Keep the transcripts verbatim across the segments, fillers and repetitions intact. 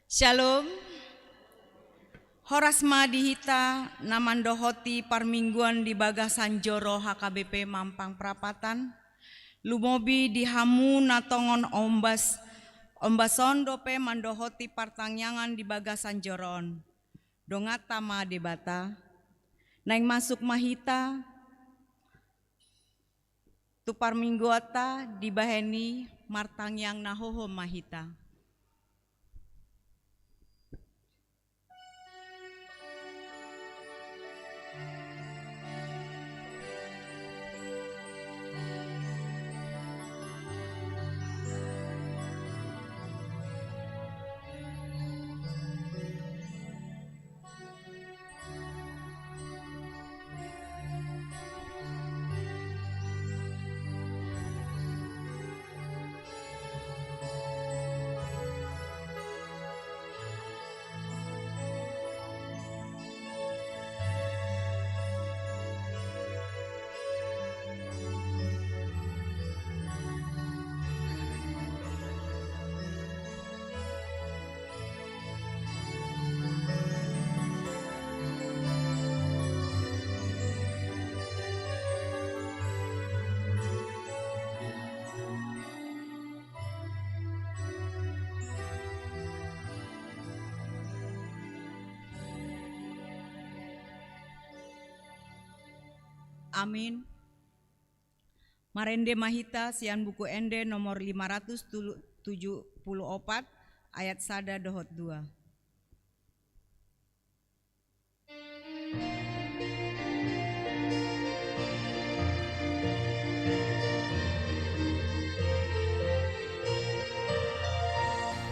Shalom. Horas ma di hita na mandohoti parmingguan di bagasan joro H K B P Mampang Prapatan. Lumobi di hamu na tongon ombas, ombas on dope mandohoti partangiangan di bagasan joro on. Donganta ma Debata. Naeng masuk ma hita tu parmingguanta, dibahen i martangiang na hohom ma hita. Amin. Marende ma hita sian Buku Ende nomor lima ratus tujuh puluh opat, ayat sada dohot dua.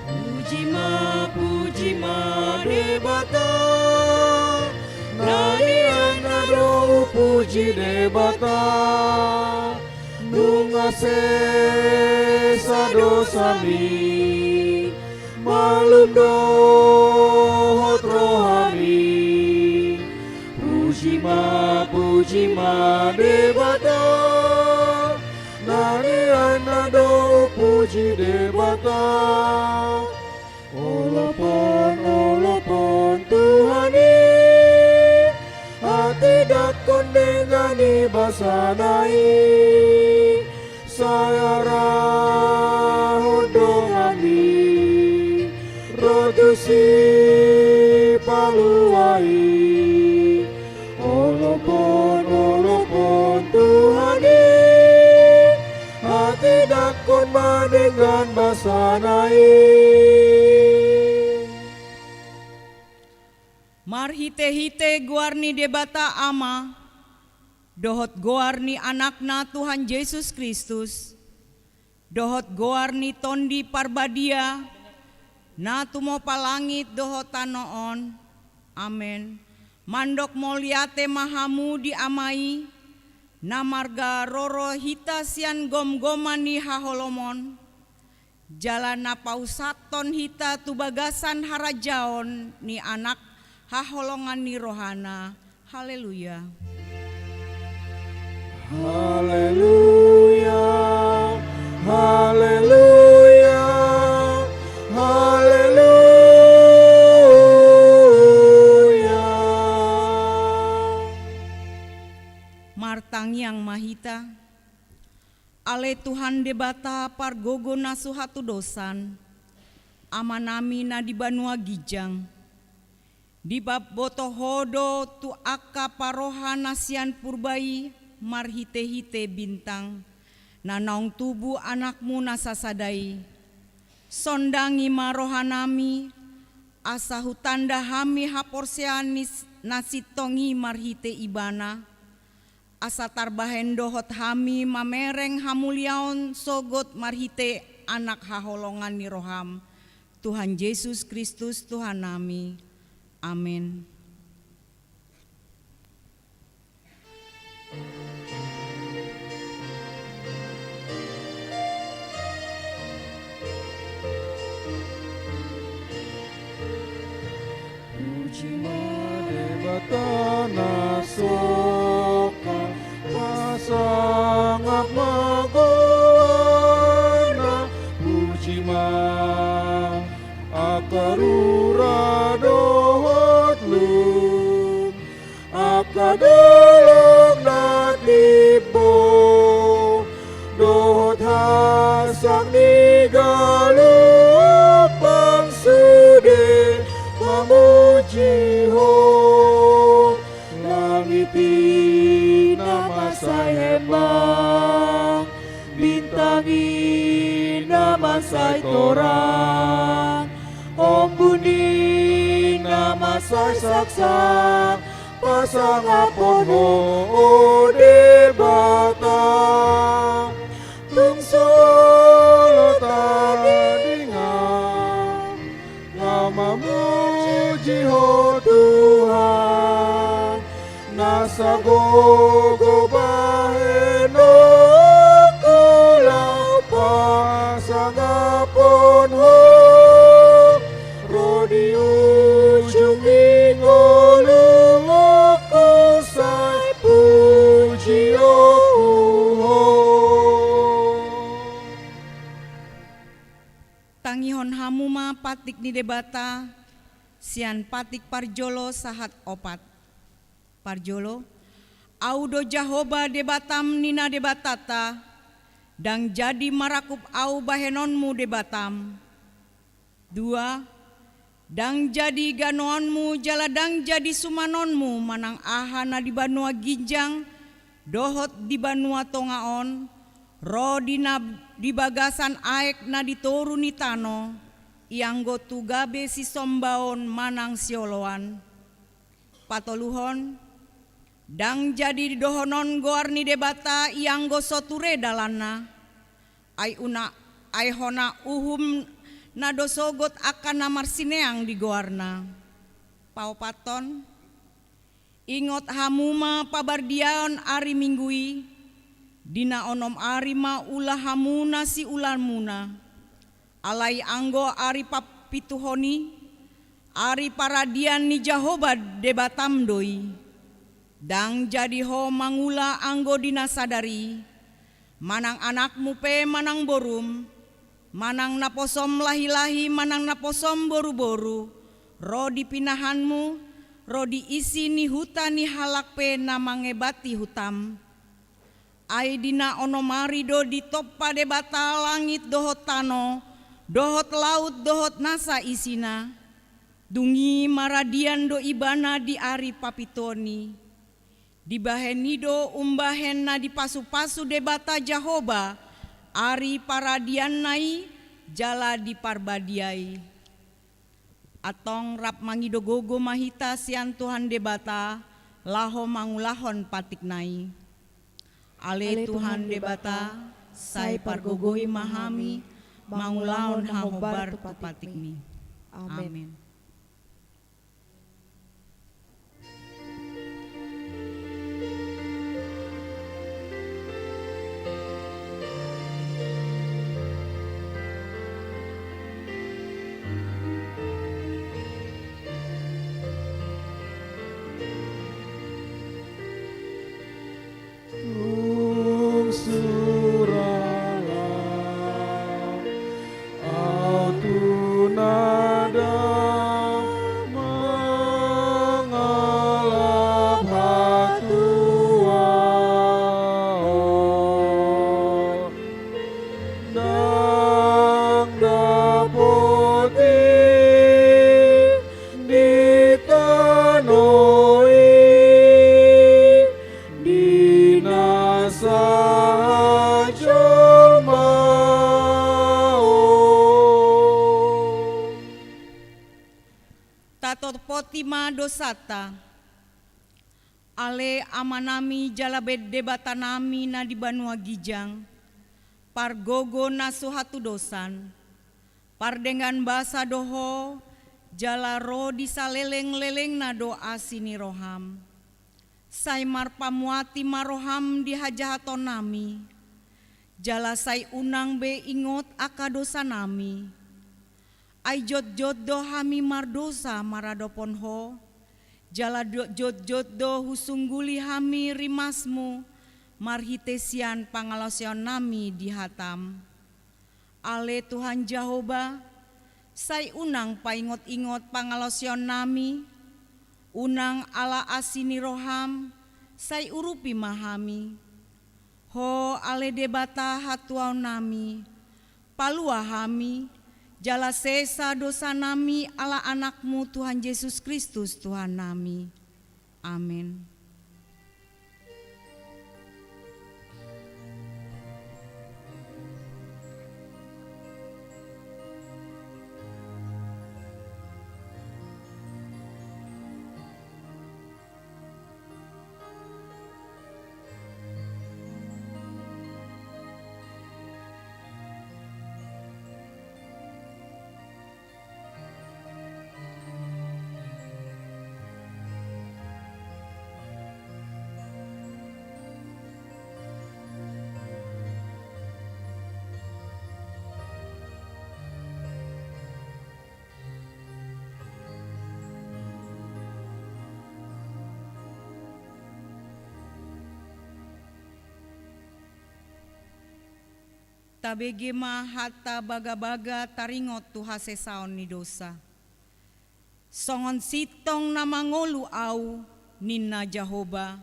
Puji ma, puji ma Debata, na nian na do puji Debata, nunga sesa dosami, malum dohot rohami. Puji ma, puji ma Debata, na nian na do puji Debata. Olopon, olopon Tuhan i, hatindangkon denggan ni basana i, sai arahon do hami ro tu Sipalua i. Olopon, olopon Tuhan i, hatindangkon ma denggan basana i. Marhitehite goar ni Debata Ama, dohot goar ni Anakna Tuhan Jesus Kristus, dohot goar ni Tondi Parbadia, na tumopa langit dohot tano on. Amen. Mandok mauliate ma hamu di Ama i, na marga roro hita sian gomgoman ni haholomon, jala na pausahon hita tu bagasan harajaon ni Anak haholongan ni rohana. Haleluya. Haleluya, haleluya, haleluya. Martangiang ma hita. Ale Tuhan Debata pargogo na so hatudosan, Amanami na di banua ginjang, dipaboto Ho do tu angka parroha na sian purba i marhitehite bintang na naung tubu Anakmu na sasada i. Sondangi ma rohanami, asa hutanda hami haporseaon ni s-, na sintong i marhite Ibana, asa tarbahen dohot hami mamereng hamuliaon sogot marhite Anak haholongan ni roham, Tuhan Jesus Kristus Tuhannami. Amen. Puji ma Debata na songkap, pasangap ma goarna, puji ma angka Torang, ombun ni na mansai saksang, pasangapon Ho, o Debata. Tung so olo tadingan, laho mamuji Ho Tuhan, nasa gogo bahenonku laho pasangapon Ho, ro di ujung ni ngolungku sai pujionku Ho. Tangihon hamu ma patik ni Debata, sian patik parjolo sahat opat. Parjolo, Ahu do Jahowa Debatam ninna Debatanta, ndang jadi marakup Ahu bahenonmu Debatam. Dua, ndang jadi ganoanmu jala ndang jadi sumanonmu manang aha na di banua ginjang dohot di banua tonga on, ro di na di bagasan aek na di toru ni tano, ianggo tu gabe sisombaon manang sioloan. Patoluhon, ndang jadi dohonon goar ni Debata ianggo so ture dalanna, ai unang, ai hona uhumna do sogot angka na marsineang di goarna. Paopathon, ingot hamu ma pabardiaon ari Minggu i, di na onom ari ma ula hamu na siulamuna. Alai anggo ari papituhon i, ari paradian ni Jahowa Debatam do i. Ndang jadi ho mangula anggo di na sadari i, manang anakmu pe manang borum, manang naposom lahilahi manang naposom boruboru, ro di pinahanmu, ro di isi ni huta ni halak pe na mangebati hutam. Ai di na onom ari do ditompa Debata langit dohot tano, dohot laut dohot nasa isina. Dung i maradian do ibana di ari papituhon i. Dibahen i do umbahen na dipasupasu Debata Jahowa ari paradianna i jala diparbadiai. Antong rap mangido gogo ma hita sian Tuhan Debata laho mangulahon patikna i. Ale Tuhan Debata, sai pargogoi ma hami mangulahon hamombar tu patikmi. Amen. Tung suralah au tu na dang mangalap hatuaon, dang dapot i di tano i, di na sahat jolma on. Tatopoti ma dosanta. Ale Amanami jala Debatanami na di banua ginjang, pargogo na so hatudosan, pardenggan basa do Ho, jala ro di salelenglelengna do asi ni roham. Sai marpamuati ma roham di hajahatonnami, jala sai unang be ingot angka dosanami. Ai jotjot do hami mardosa maradophon Ho, jala jotjot do husungguli hami rimasmu marhite sian pangalaosionami di hatam. Ale Tuhan Jahowa, sai unang paingotingot pangalaosionnami, unang ala asi ni roham, sai urupi ma hami. Ho ale Debata hatuaonnami, palua hami, jala sesa dosanami ala Anakmu Tuhan Jesus Kristus Tuhannami. Amen. Tabege ma hata bagabaga taringot tu hasesaon ni dosa. Songon sintong na mangolu ahu, ninna Jahowa.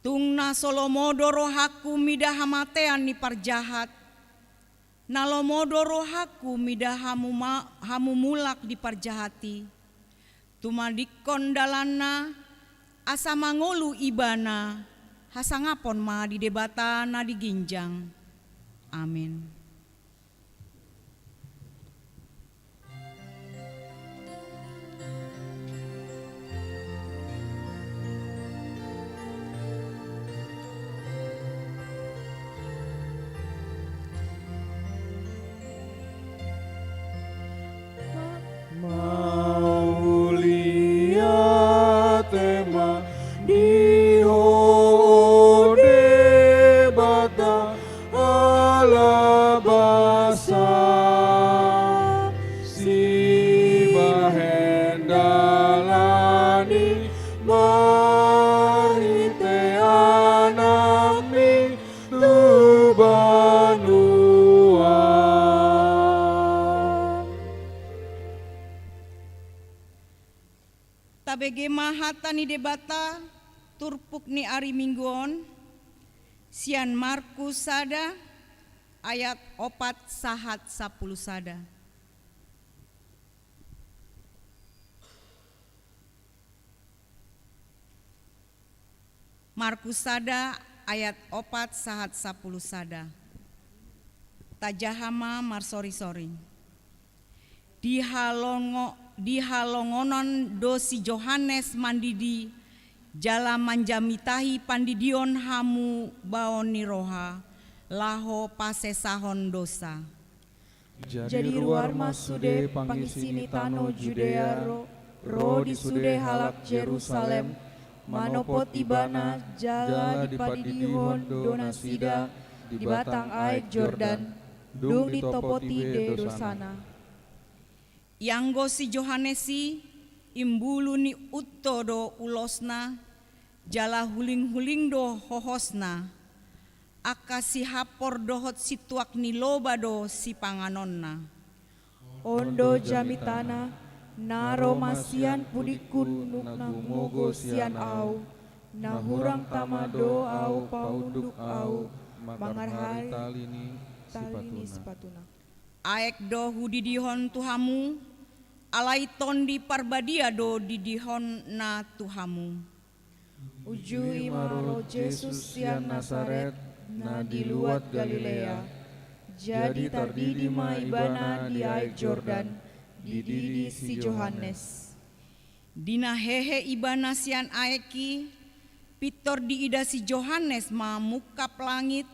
Tung na so lomo do rohangku mida hamatean ni parjahat, na lomo do rohangku mida hamu ma-, hamu mulak di parjahat i. Tumadingkon dalanna, asa mangolu ibana, hasangapon ma di Debata na di ginjang. Amin. Mauliate ma di Ho Debata ala basa, sibahen dalan i marhite Anakmi tu banua. Tabege ma hata ni Debata, turpuk ni ari Minggu on, sian Markus sada ayat opat sahat sampulu sada. Markus sada ayat opat sahat sampulu sada. Tajaha ma marsorisori. Dihalongo-, dihalongonan do si Johannes mandidi, jala manjamitahi pandidion hamubaon ni roha, laho pasesahon dosa. Jadi ruar ma sude pangisi ni tano Judea ro, ro di sude halak Jerusalem, manopot ibana, jala dipandidihon do nasida di batang aek Jordan, dung ditopoti be dosana. Ianggo si Johannes i, imbulu ni unto do ulosna, jala hulinghuling do hohosna, angka sihampor dohot situak ni loba do sipanganonna. On do jamitana, na ro ma sian pudingku na gumogo sian ahu, na hurang tama do ahu paunduk ahu, mangarhari tali ni sipatuna. Aek do hudidihon tu hamu, alai Tondi Parbadia do didihonna tu hamu. Uju i ma ro Jesus sian Nasaret, na di luat Galilea. Jadi tardidi ma ibana di aek Jordan, dididi si Johannes. Di na hehe ibana sian aek i, pintor diida si Johannes ma mungkap langit,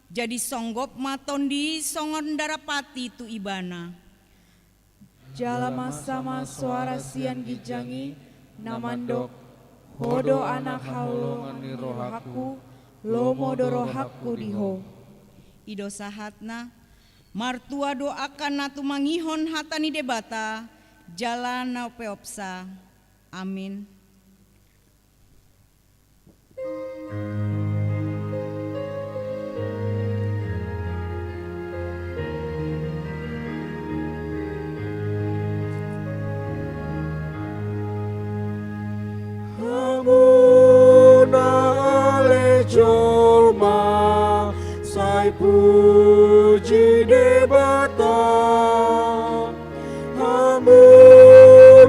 jadi songgop ma Tondi i songon darapati tu ibana. Jala masa ma soara sian ginjang i, na mandok: Ho do Anak haholongan ni rohangku, lomo do rohangku di Ho. I do sahatna. Martua do angka na tumangihon hata ni Debata, jala na peopsa. Amin. Hamu na ale jolma, sai puji Debata. Hamu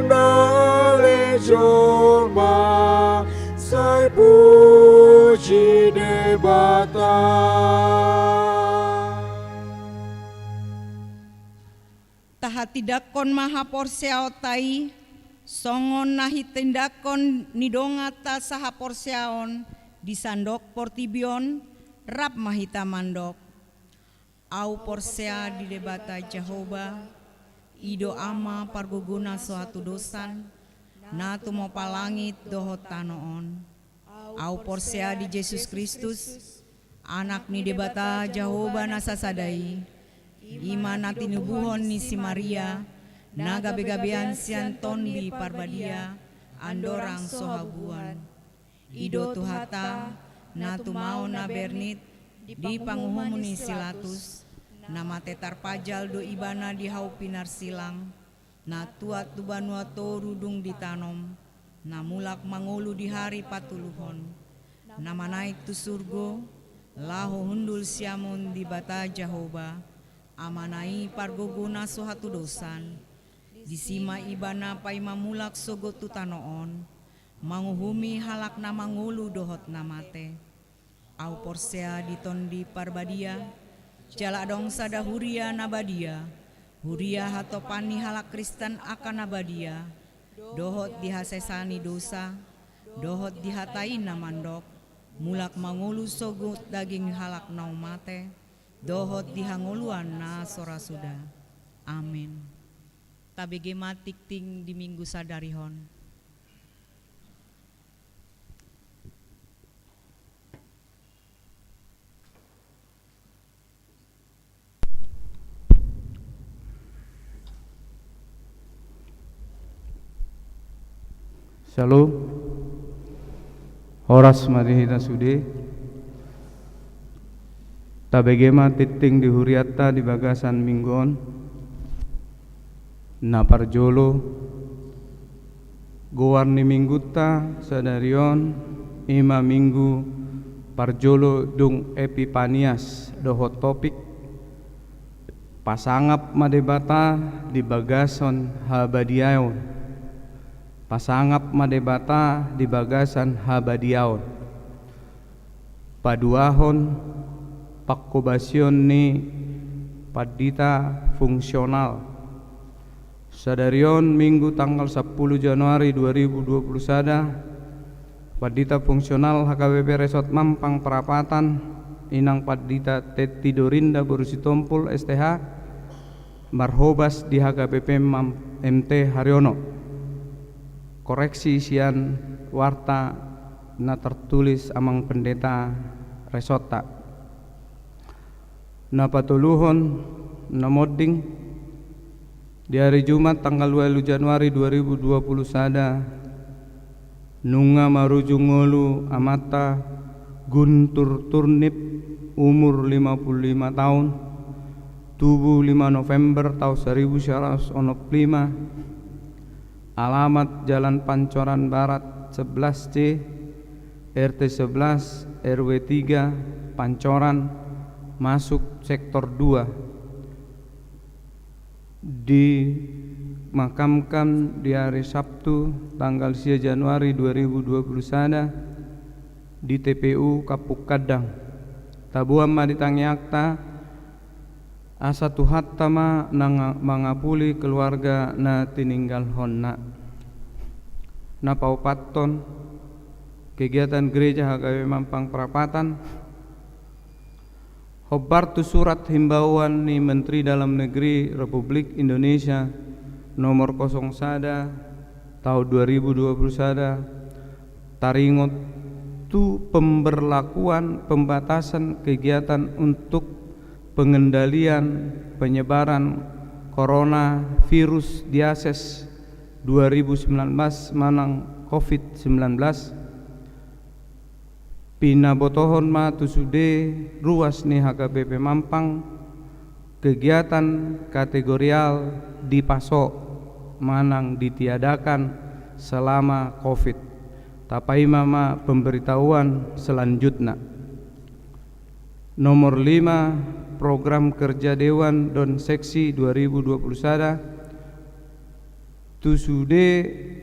na ale jolma, sai puji Debata. Tahatindangkon ma haporseaonta i, songon na hitindangkon ni donganta sahaporseaon di sandok portibi on, rap ma hita mandok. Ahu porsea di Debata Jahowa, i do Ama pargogona so hatudosan, na tumompa langit dohot tano on. Ahu porsea di Jesus Kristus, Anak ni Debata Jahowa na sasada i, i ma na tinubuhon ni si Maria, na gabegabean sian Tondi Parbadia, andorang so habuan. I do Tuhanta, na tumaon na bernit, di panguhumon ni si Latus, Na mate tarpajal do ibana di hau pinarsilang, na tuat tu banua toru dung ditanom, na mulak mangolu di ari patoluhon, na manaek tu surgo, laho hundul siamun Debata Jahowa, Amana i pargogo na so hatudosan. Disi ma ibana paima mulak sogot tu tano on, manguhumi halak na mangolu dohot na mate. Ahu porsea di Tondi Parbadia, jala adong sada huria na badia, huria hatopan ni halak Kristen angka na badia, dohot di hasesaan ni dosa, dohot di hata i na mandok, mulak mangolu sogot daging halak naung mate, dohot di hangoluan na so ra suda. Amin. Tabege ma tingting di Minggu sadari on. Syalom. Horas ma di hita sude. Tabege ma tingting di hurianta di bagasan minggu on. Na parjolo, goar ni minggunta sadari on, i ma minggu parjolo dung Epipanias dohot topik, pasangap ma Debata di bagasan habadiaon. Pasangap ma Debata di bagasan habadiaon. Paduahon pangkobasion ni pandita fungsional. Sadari on Minggu tanggal sampulu Januari dua ribu dua puluh sada, pandita fungsional H K B P Resort Mampang Prapatan, inang pandita Tetti Dorinda boru Sitompul S T H, marhobas di H K B P Mam-, M T Haryono. Koreksi sian warta na tertulis amang pendeta resortta. Na patoluhon, na monding, di ari Jumat tanggal ualu Januari dua ribu dua puluh sada, nunga marujung ngolu amanta Guntur Turnip, umur lima puluh lima taon, tubu lima November taon saribu sia ratus onom puluh lima, alamat Jalan Pancoran Barat sebelas C, R T sebelas, R W tiga, Pancoran, masuk sektor dua. Dimakamkan di ari Sabtu tanggal sia Januari dua ribu dua puluh sada di T P U Kampung Kandang. Taboan ma di tangiangta, asa Tuhanta ma na nga-, mangapuli keluarga na tininggalhonna. Na paopathon, kegiatan Gereja H K B P Mampang Prapatan, hombar tu surat himbauan ni Menteri Dalam Negeri Republik Indonesia nomor kosong sada tahun dua ribu dua puluh sada, taringot tu pemberlakuan pembatasan kegiatan untuk pengendalian penyebaran coronavirus disease dua ribu sembilan belas manang covid sembilan belas, pinabotohon ma tu sude ruas ni H K B P Mampang kegiatan kategorial dipaso manang ditiadakan selama covid. Tapaima ma pemberitahuan selanjutna. Nomor lima, program kerja dewan dohot seksi dua ribu dua puluh sada, tu sude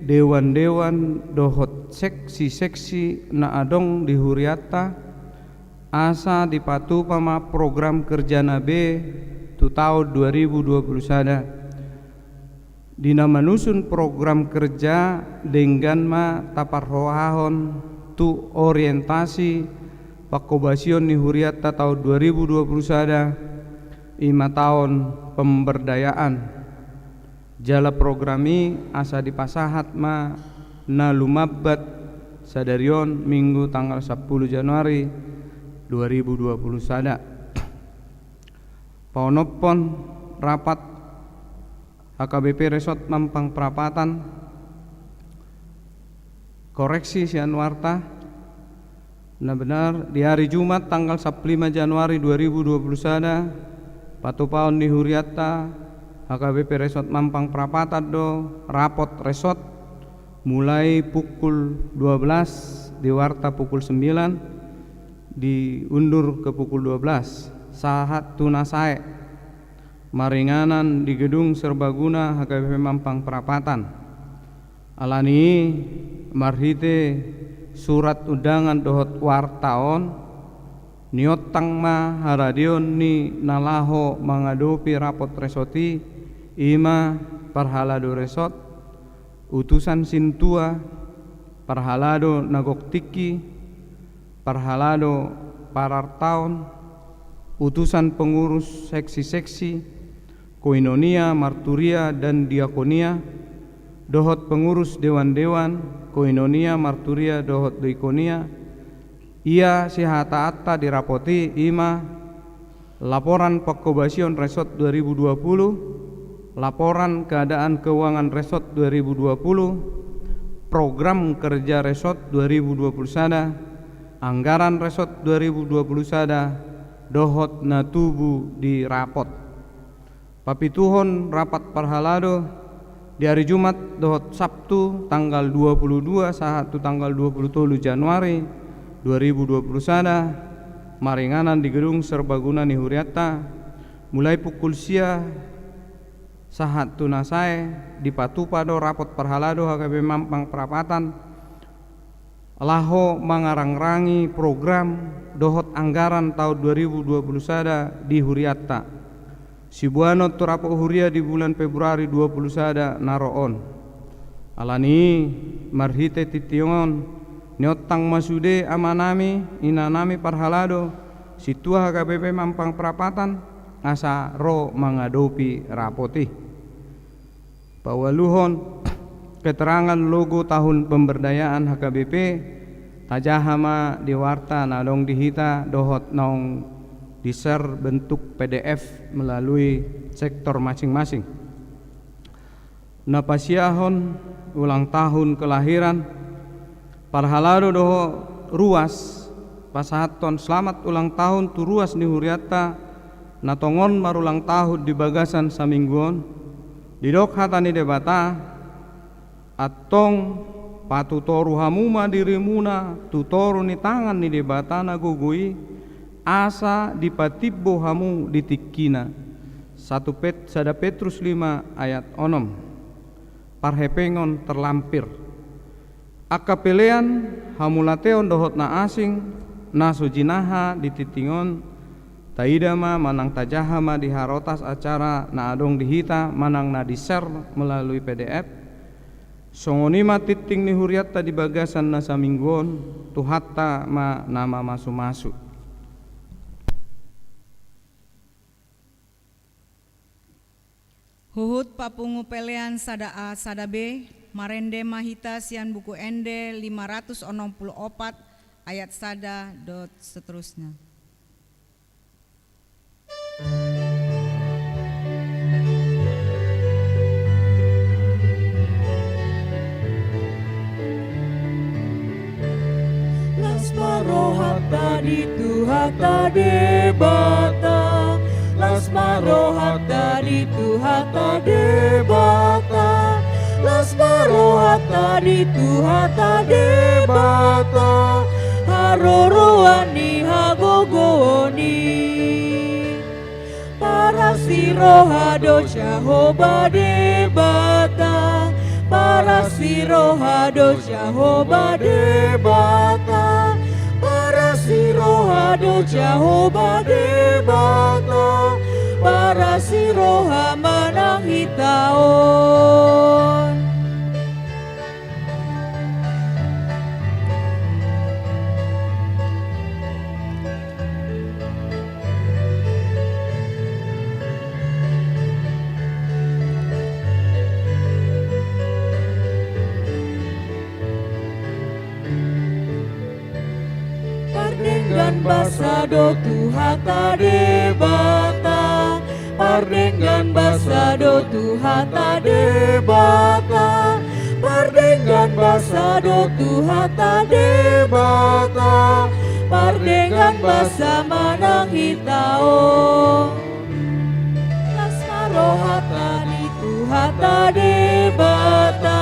dewan-dewan dohot seksi-seksi na adong di hurianta, asa dipatupa ma program kerjana be tu taon dua ribu dua puluh sada. Di na manusun program kerja, denggan ma taparrohahon tu orientasi pangkobasion ni hurianta taon dua ribu dua puluh sada, i ma taon pemberdayaan. Jala program i asa dipasahat ma na lumambat sadari on Minggu tanggal sampulu Januari dua ribu dua puluh sada. Paonomhon rapat H K B P Resort Mampang Prapatan. Koreksi sian warta. Na benar, di hari Jumat tanggal sampulu lima Januari dua ribu dua puluh sada, Patupaon ni hurianta, H K B P Resort Mampang Prapatan do rapot resort, mulai pukul dua belas di warta pukul sembilan, diundur ke pukul dua belas, sahat tu na sae, maringanan di Gedung Serbaguna H K B P Mampang Prapatan. Alani i, marhite surat undangan dohot warta on, niontang ma haradeon ni na laho mangadopi rapot resort i, i ma parhalado resort, utusan sintua, parhalado na gok tingki, parhalado parartaon, utusan pengurus seksi-seksi, koinonia, marturia, dan diakonia, dohot pengurus dewan-dewan, koinonia, marturia, dohot diakonia. Ia sihataanta di rapot i, i ma laporan pangkobasion resort dua ribu dua puluh, laporan keadaan keuangan resort dua ribu dua puluh, program kerja resort dua ribu dua puluh sada, anggaran resort dua ribu dua puluh sada, dohot na tubu di rapot. Papituhon rapat parhalado di ari Jumat dohot Sabtu tanggal dua puluh dua sahat tu tanggal dua puluh tolu Januari dua ribu dua puluh sada, maringanan di Gedung Serbaguna ni hurianta, mulai pukul sia sahat tu na sae, dipatupa do rapot parhalado H K B P Mampang Prapatan, laho mangarangrangi program dohot anggaran taon dua ribu dua puluh sada di hurianta. Siboanon tu rapot huria di bulan Februari dua puluh sada na ro on. Alani i, marhite tingting on, niontang ma sude amanami, inanami parhalado, sintua H K B P Mampang Prapatan, asa ro mangadopi rapot i. Paualuhon, keterangan logo tahun pemberdayaan H K B P, tajaha ma di warta na adong di hita dohot naung di-share bentuk P D F melalui sektor masing-masing. Na pasiahon ulang tahun kelahiran, parhalado dohot ruas, pasahathon selamat ulang tahun tu ruas ni hurianta, na tongon marulang tahun di bagasan saminggu on. Didok hata ni Debata, antong patutoru hamu ma dirimuna tu toru ni tangan ni Debata na gogo i, asa dipatimbo hamu di tingkina. Satu Pet-, sada Petrus lima ayat onom. Parhepengon terlampir. Angka pelean, hamauliateon dohot na asing, na so jinaha di tingting on, taida ma manang tajaha ma di harotas acara na adong di hita manang na di-share melalui P D F. Songon i ma tingting ni hurianta di bagasan na saminggu on, Tuhanta ma na mamasumasu. Huhut papungu pelean sada A sada B, marende ma hita sian Buku Ende lima ratus onom pulu opat ayat sada dohot seterusna. Las ma rohanta di Tuhanta Debata. Las ma rohanta di Tuhanta Debata. Las ma rohanta di Tuhanta Debata. Haroroan ni hagogoon i. Paras ni roha do Jahowa Debata, paras ni roha do Jahowa Debata, paras ni roha do Jahowa Debata, paras ni roha manang hita on. Pardenggan basa do Tuhanta Debata, pardenggan basa do Tuhanta Debata, pardenggan basa do Tuhanta Debata, pardenggan basa manang hita on. Rohanta di Tuhanta Debata,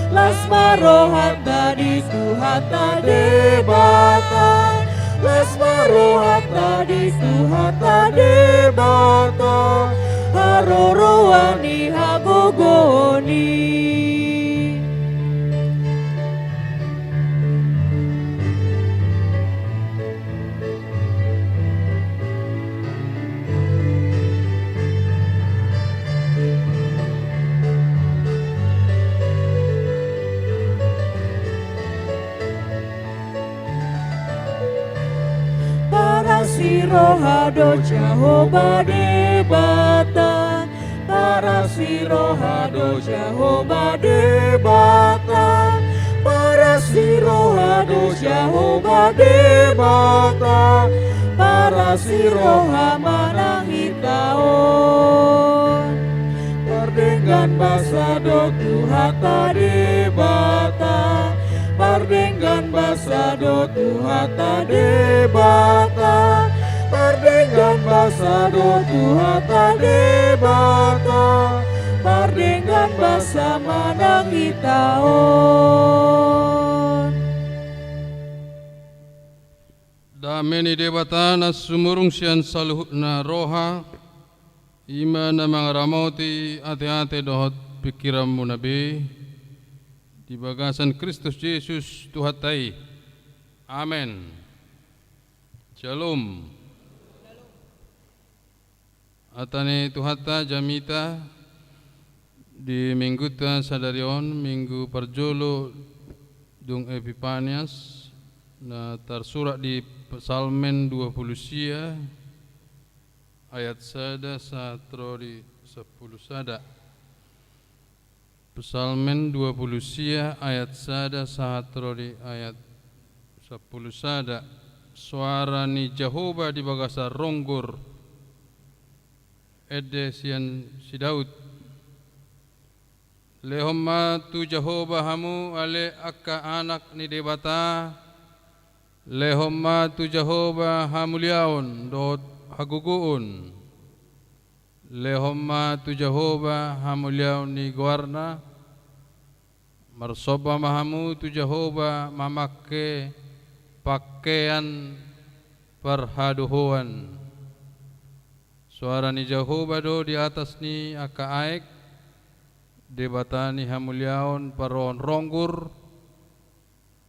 las ma rohanta di Tuhanta Debata, las ma rohanta di Tuhanta Debata, haroroan ni hagogoon i. Paras ni roha do Jahowa Debata, paras ni roha do Jahowa Debata, paras ni roha do Jahowa Debata, paras ni roha manang hita on. Pardenggan basa do Tuhanta Debata, pardenggan basa do Tuhanta Debata, pardenggan basa do Tuhanta Debata, pardenggan basa manang hita on. Dame ni Debata na sumurung sian saluhutna roha, i ma na mangaramoti ateate dohot pingkiranmuna be, di bagasan Kristus Jesus Tuhanta i. Amen. Syalom. Hata ni Tuhanta jamita di minggunta sadari on, minggu parjolo dung Epipanias, na tarsurat di Psalmen dua pulu sia, ayat sada sahat ro di sampulu sada. Psalmen dua pulu sia ayat sada sahat ro di ayat sampulu sada. Soara ni Jahowa di bagasan ronggur. Ende sian si Daud. Lehon ma tu Jahowa hamu ale angka anak ni Debata, lehon ma tu Jahowa hamuliaon dohot hagogoon. Lehon ma tu Jahowa hamuliaon ni goarna. Marsomba ma hamu tu Jahowa mamangke pangkean parhadohoan. Soara ni Jahowa do di atas ni angka aek, Debata ni hamuliaon paroon ronggur.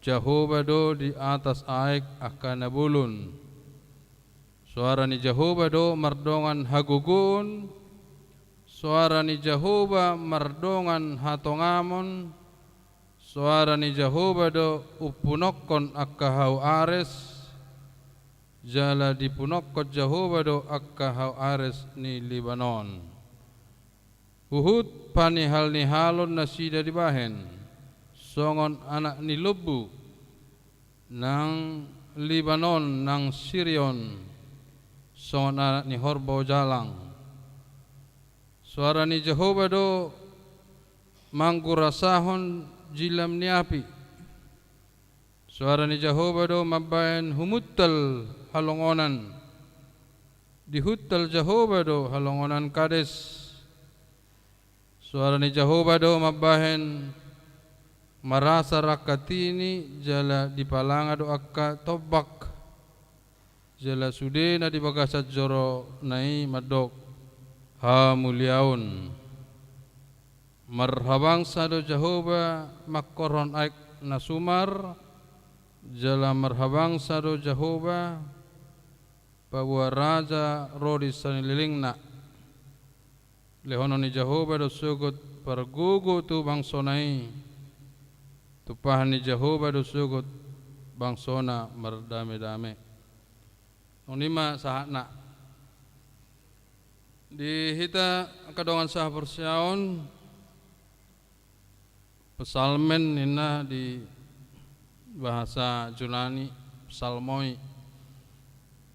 Jahowa do di atas aek angka na bolon. Soara ni Jahowa do mardongan hagogoon. Soara ni Jahowa mardongan hatongamon. Soara ni Jahowa do umpunokkon angka hau Ares, jala dipunokkon Jahowa do angka hau Ares ni Libanon. Huhut panihalnihalon nasida dibahen, songon anak ni lombu, nang Libanon, nang Sirion, songon anak ni horbo jalang. Soara ni Jahowa do manggurasahon jilam ni api. Soara ni Jahowa do mambahen humuntal halongonan. Dihuntal Jahowa do halongonan Kades. Soara ni Jahowa do mambahen marasar angka tini, jala dipalanga do angka tombak. Jala sude na di bagasan jorona i mandok hamuliaon. Marhabangsa do Jahowa mangkorhon aek na sumar, jala marhabangsa do Jahowa paboa raja ro di salelengna. Lehonon ni Jahowa do sogot pargogo tu bangsona i, tumpahan ni Jahowa do sogot bangsona mardamedame. Songon i ma sahatna. Di hita angka dongan sahaporseaon, psalmen ninna di bahasa Junani, psalmoi,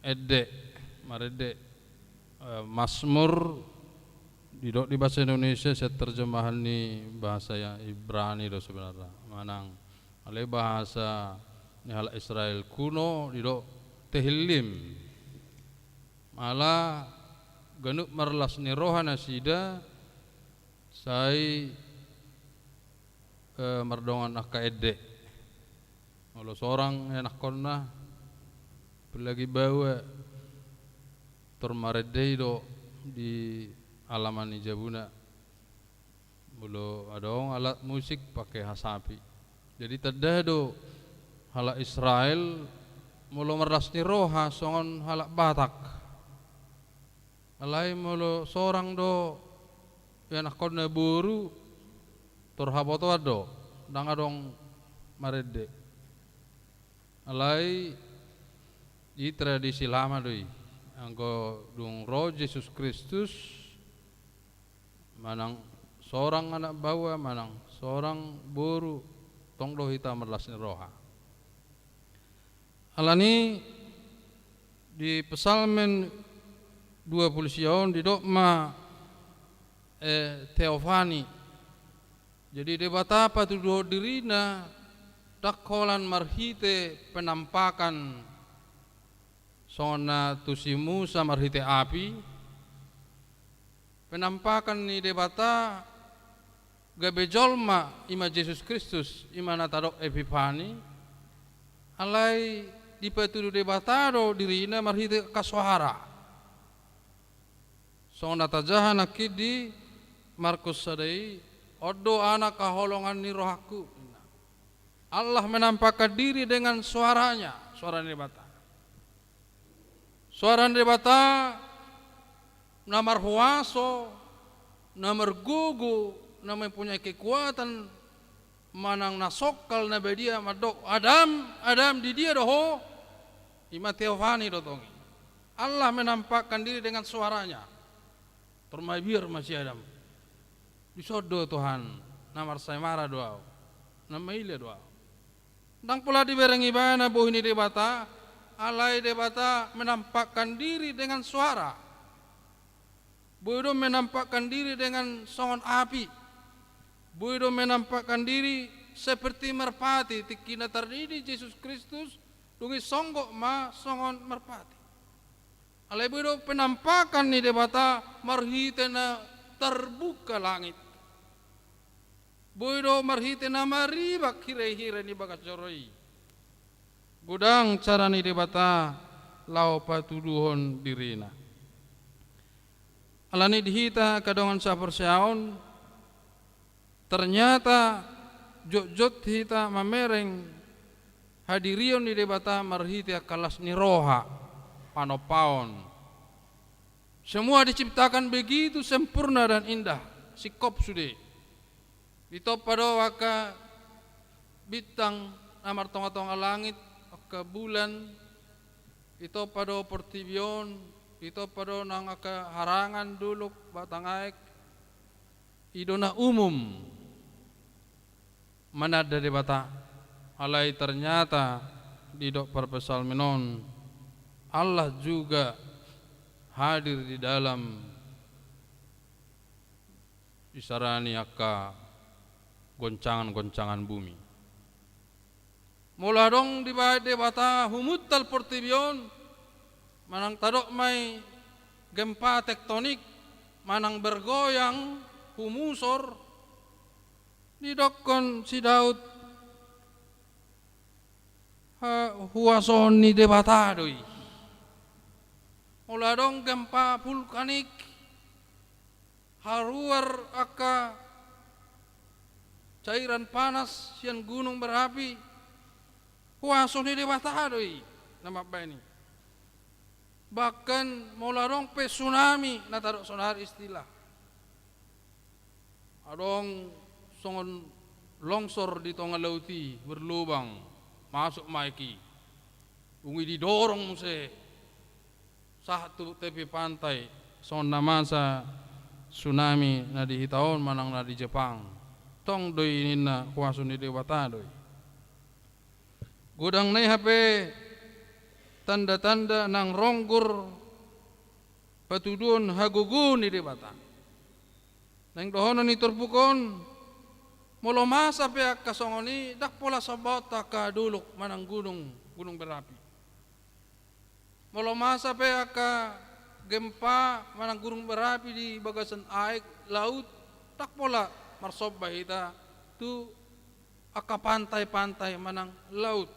ende, marende, eh, Mazmur, didok di bahasa Indonesia sian terjemahan ni bahasa ya Ibrani do sebenarna. Manang alai bahasa ni halak Israel kuno didok Tehillim. Ala ganup marlas ni roha nasida, sai, eh, mardongan angka ende. Molo sorang ianakkonna, apalagi baoa, tor marende i do di alaman ni jabuna. Molo adong alat musik, pake hasapi. Jadi tanda do halak Israel molo marlas ni roha songon halak Batak. Alai molo sorang do ianakkonna boru, tor habotoan do, ndang adong marende. Alai i tradisi lama do i. Anggo dung ro Jesus Kristus, manang sorang anak baoa, manang sorang boru, tong do hita marlas ni roha. Alani di Psalmen dua pulu sia on didok ma, eh, theophany. Jadi Debata patuduhon dirina ndang holan marhite penampakan songon na tu si Musa marhite api, penampakan ni Debata gabe jolma, i ma Jesus Kristus, i ma na tadok Epiphany, alai dipatudu Debata do dirina marhite angka soara. Songon na tajaha nangkin di Markus sada i, on do Anak haholongan ni rohangku, ninna. Allah menampakkan diri dengan suaranya, suara ni Debata. Suara ni Debata na marhuaso, na margogo, na mempunyai kekuatan, manang na songkal na badia mandok, "Adam, Adam, di dia do ho?" I ma theophany do tong i. Allah menampakkan diri dengan suaranya. Tor mabiar ma si Adam. Dison do Tuhan, na marsaemara do ahu, na maila do ahu. Ndang pola dibereng ibana bohi ni Debata, alai Debata menampakkan diri dengan suara. Boi do menampakkan diri dengan songon api. Boi do menampakkan diri seperti merpati, tingki na taridi Jesus Kristus, dung i songgop ma songon merpati. Alai boi do penampakan ni Debata marhite na tarbuka langit. Boi do marhite na maribak hirehire ni bagas joro i. Godang cara ni Debata laho patuduhon dirina. Alani di hita angka dongan sahaporseaon, ternyata jotjot hita mamereng hadirion ni Debata marhite angka las ni roha, panompaon. Semua diciptakan begitu sempurna dan indah, singkop sude. Ditompa do angka bintang na martongatonga langit, angka bulan, ditompa do portibi on, ditompa do nang angka harangan, dolok, batang aek. I do na umum mananda Debata, alai ternyata didok parpsalmen on, Allah juga hadir di dalam isarani angka goncangan-goncangan bumi. Molo adong dibahen Debata humuntal portibi on, manang tadok ma i gempa tektonik, manang bergoyang, humusor, didokkon si Daud, ha, huaso ni Debata do i. Molo adong gempa vulkanik, haruar angka cairan panas sian gunung berapi, huaso ni Debata do i na mambahen i. Bahkan molo adong pe tsunami, na tadok sonari istilah, adong songon longsor di tonga laut i, berlubang, masuk ma aek i. Dung i didorong muse sahat tu tepi pantai, songon na masa tsunami na di hita on manang na di Jepang. Tong do i ninna huaso ni Debata do i. Godang nai hape tanda-tanda nang ronggur patuduhon hagogoon ni Debata. Naeng dohonon ni turpuk on, molo masa pe angka songon i, ndang pola sombaonta angka dolok manang gunung, gunung berapi. Molo masa pe angka gempa manang gunung berapi di bagasan aek, laut, ndang pola marsomba hita tu angka pantai-pantai manang laut.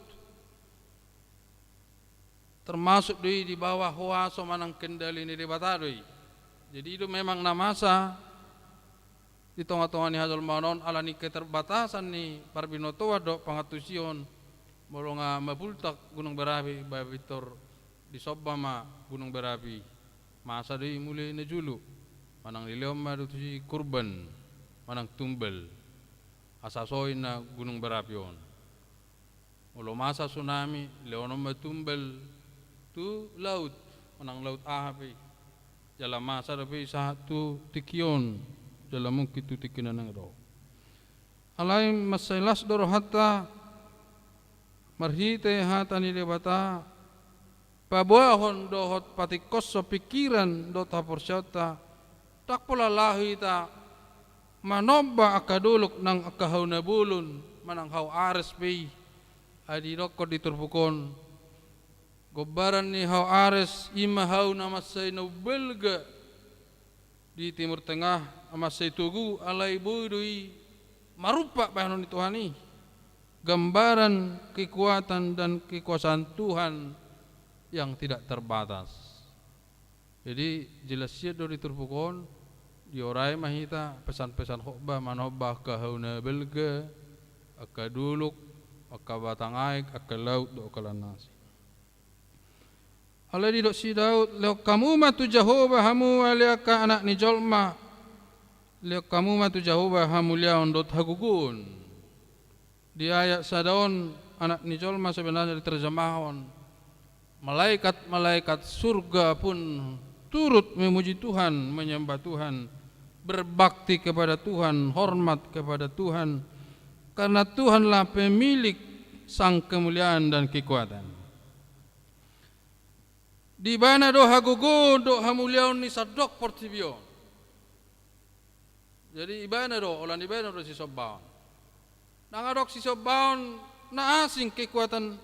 Termasuk do i di bawah huaso manang kendali ni Debata do i. Jadi, i do memang na masa di tonga-tonga ni hajolmaon on, ala ni keterbatasan ni parbinotoan dohot pangantusion. Molo nga mabultak gunung berapi, ba pintor disomba ma gunung berapi. Masa do i mule na jolo, manang dilehon ma do tusi kurban manang tumbal, asa so i na gunung berapi on. Molo masa tsunami, lehonon ma tumbal tu laut, manang laut aha pe i. Jala masa dope i sahat tu tingki on, jala mungkin tu tingki na naeng ro. Alai mansai las do rohanta marhite hata ni Debata, paboahon dohot patingkoshon pingkiran dohot haporseaonta, ndang pola laho hita manomba angka dolok nang angka hau na bolon, manang hau Ares pe i. Ai didokkon di turpuk on, gombaran ni hau Ares i ma hau na mansai na umbalga di Timur Tengah, mansai togu, alai boi do i marumpak bahenon ni Tuhan i. Gambaran kekuatan dan kekuasaan Tuhan yang tidak terbatas. Jadi, jelas sian do di turpuk on, diorai ma hita pesan-pesan khotbah, manomba angka hau na balga, angka dolok, angka batang aek, angka laut dohot angka lan na asing. Alai didok si Daud, lehon hamu ma tu Jahowa hamu ale angka anak ni jolma. Lehon hamu ma tu Jahowa hamuliaon dohot hagogoon. Di ayat sada on, anak ni jolma sebenarnya diterjemahon, malaikat-malaikat surga pun turut memuji Tuhan, menyembah Tuhan, berbakti kepada Tuhan, hormat kepada Tuhan, karena Tuhanlah pemilik sang kemuliaan dan kekuatan. Di Ibana do hagogoon dohot hamuliaon ni sandok portibi on. Jadi Ibana do, holan Ibana do sisombaon. Ndang adong sisombaon na asing, kekuatan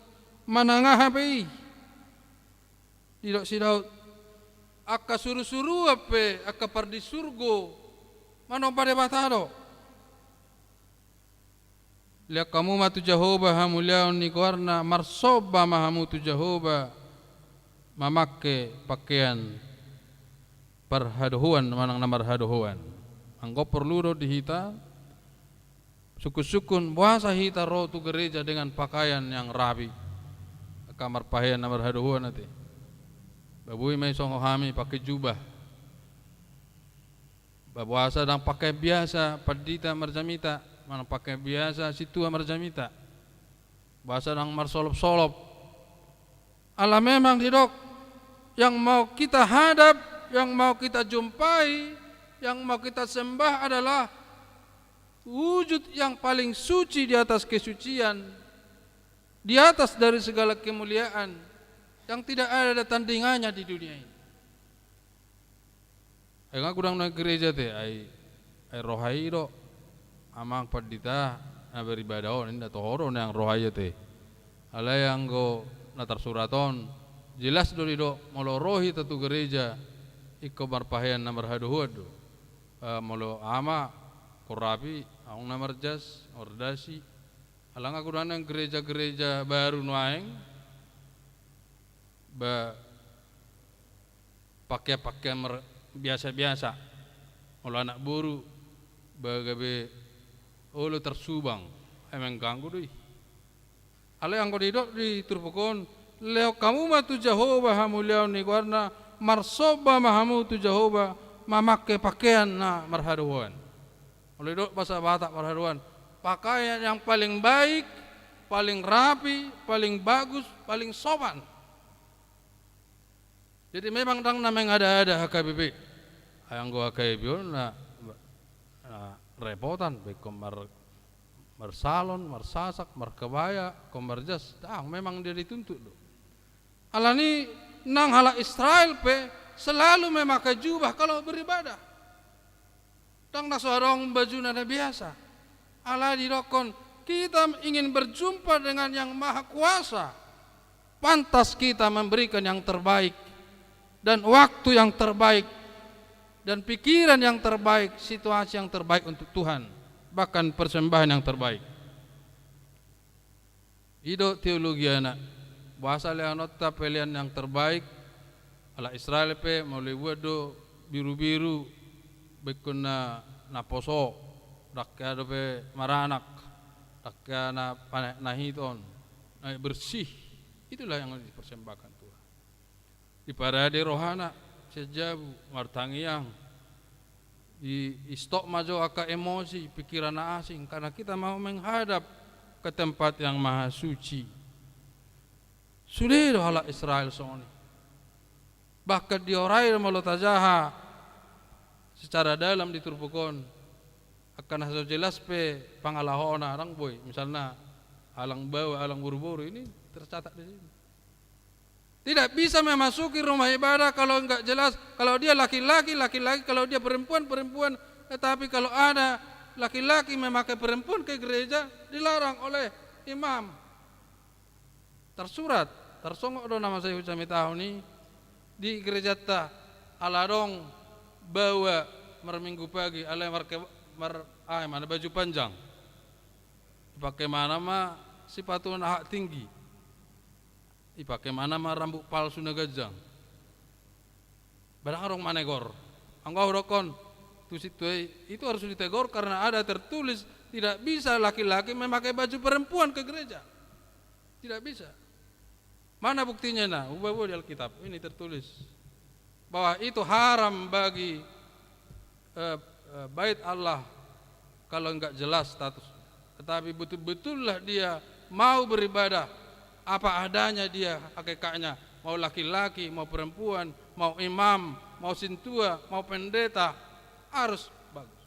manang aha pe i. Didok si Daud, angka surusuruan pe, angka pardisurgo manomba Debata do. Lehon hamu ma tu Jahowa hamuliaon ni goarna, marsomba ma hamu tu Jahowa mamangke pakean parhadohoan manang na marhadohoan. Anggo porlu do di hita sungkunsungkun, boasa hita ro tu gereja dengan pakaian yang rapi, angka marpahean na marhadohoan ate. Ba boi ma i songon hami pake jubah. Ba boasa ndang pake biasa pandita marjamita, manang pake biasa sintua marjamita? Boasa ndang marsolop-solop? Ala memang didok, yang mau kita hadap, yang mau kita jumpai, yang mau kita sembah adalah wujud yang paling suci di atas kesucian, di atas dari segala kemuliaan, yang tidak ada tandingannya di dunia ini. Ai nga godang nuaeng gereja ate, ai, ai roha i do, amang pandita na beribadah on, inda toho do nuaeng roha i ate. Alai anggo na tarsurat on, jelas do didok, molo ro hita tu gereja, ingkon marpahean na marhadohoan do. Eh, molo ama, ingkon rapi, aung na marjas, mardasi. Ala nga godang nuaeng gereja-gereja baru nuaeng, ba pakean-pakean mar-, biasa-biasa. Molo anak boru, ba gabe olo tarsubang, ai mengganggu do i. Alai anggo didok di turpuk on, lehon hamu ma tu Jahowa hamuliaon ni goarna, marsomba ma hamu tu Jahowa mamangke pakean na marhadohoan. Molo didok bahasa Batak marhadohoan, pakaian yang paling baik, paling rapi, paling bagus, paling sopan. Jadi memang ndang na mengada-ada H K B P. Ai anggo H K B P on na, na repotan, ingkon mar-, marsalon, marsasak, markebaya, ingkon marjas. Ndang, memang dia dituntut do. Alani nang halak Israel pe selalu memakai jubah kalau beribadah. Ndang na so adong bajuna na biasa. Alai didokkon, kita ingin berjumpa dengan Yang Maha Kuasa, pantas kita memberikan yang terbaik. dan waktu yang terbaik, dan pikiran yang terbaik, situasi yang terbaik untuk Tuhan, bahkan persembahan yang terbaik. I do teologiana, boasa lehononta pelean yang terbaik. Halak Israel pe molo dibuat do birubiru, bengkon na, na poso, ndang hea dope maranak, ndang hea na panek na hiton, na bersih. Itulah yang dipersembahkan Tuhan. Diparade rohana sian jabu, martangiang. Di, di stop ma jo angka emosi, pikiran na asing, karena kita mau menghadap ke tempat yang maha suci. Sude do halak Israel songon i. Bahkan diorai do molo tajaha secara dalam di turpuk on. Angka na so jelas pe pangalahona ndang boi. Misalna alang baoa, alang boruboru, ini tercatat di sini. Tidak bisa memasuki rumah ibadah kalau enggak jelas, kalau dia laki-laki, laki-laki, kalau dia perempuan, perempuan. Tetapi kalau ada laki-laki memakai perempuan ke gereja, dilarang oleh imam. Tersurat, tarsongon do na mansai hujamitahon i di gerejanta, ala adong baoa marminggu pagi, alai marke-, mar-, ah, mana baju panjang. Dipake mana ma sipatu na hak tinggi. Dipake mana ma rambut palsu na ganjang. Ba ndang adong manegor. Anggo au dokkon tu sintua i, itu harus ditegor karena ada tertulis tidak bisa laki-laki memakai baju perempuan ke gereja. Tidak bisa. Mana buktinya? Nah, hubahen di Alkitab ini tertulis bahwa itu haram bagi, eh, eh, bait Allah kalau enggak jelas status. Tetapi betul-betullah dia mau beribadah apa adanya dia, hakikatnya, mau laki-laki, mau perempuan, mau imam, mau sintua, mau pendeta, harus bagus.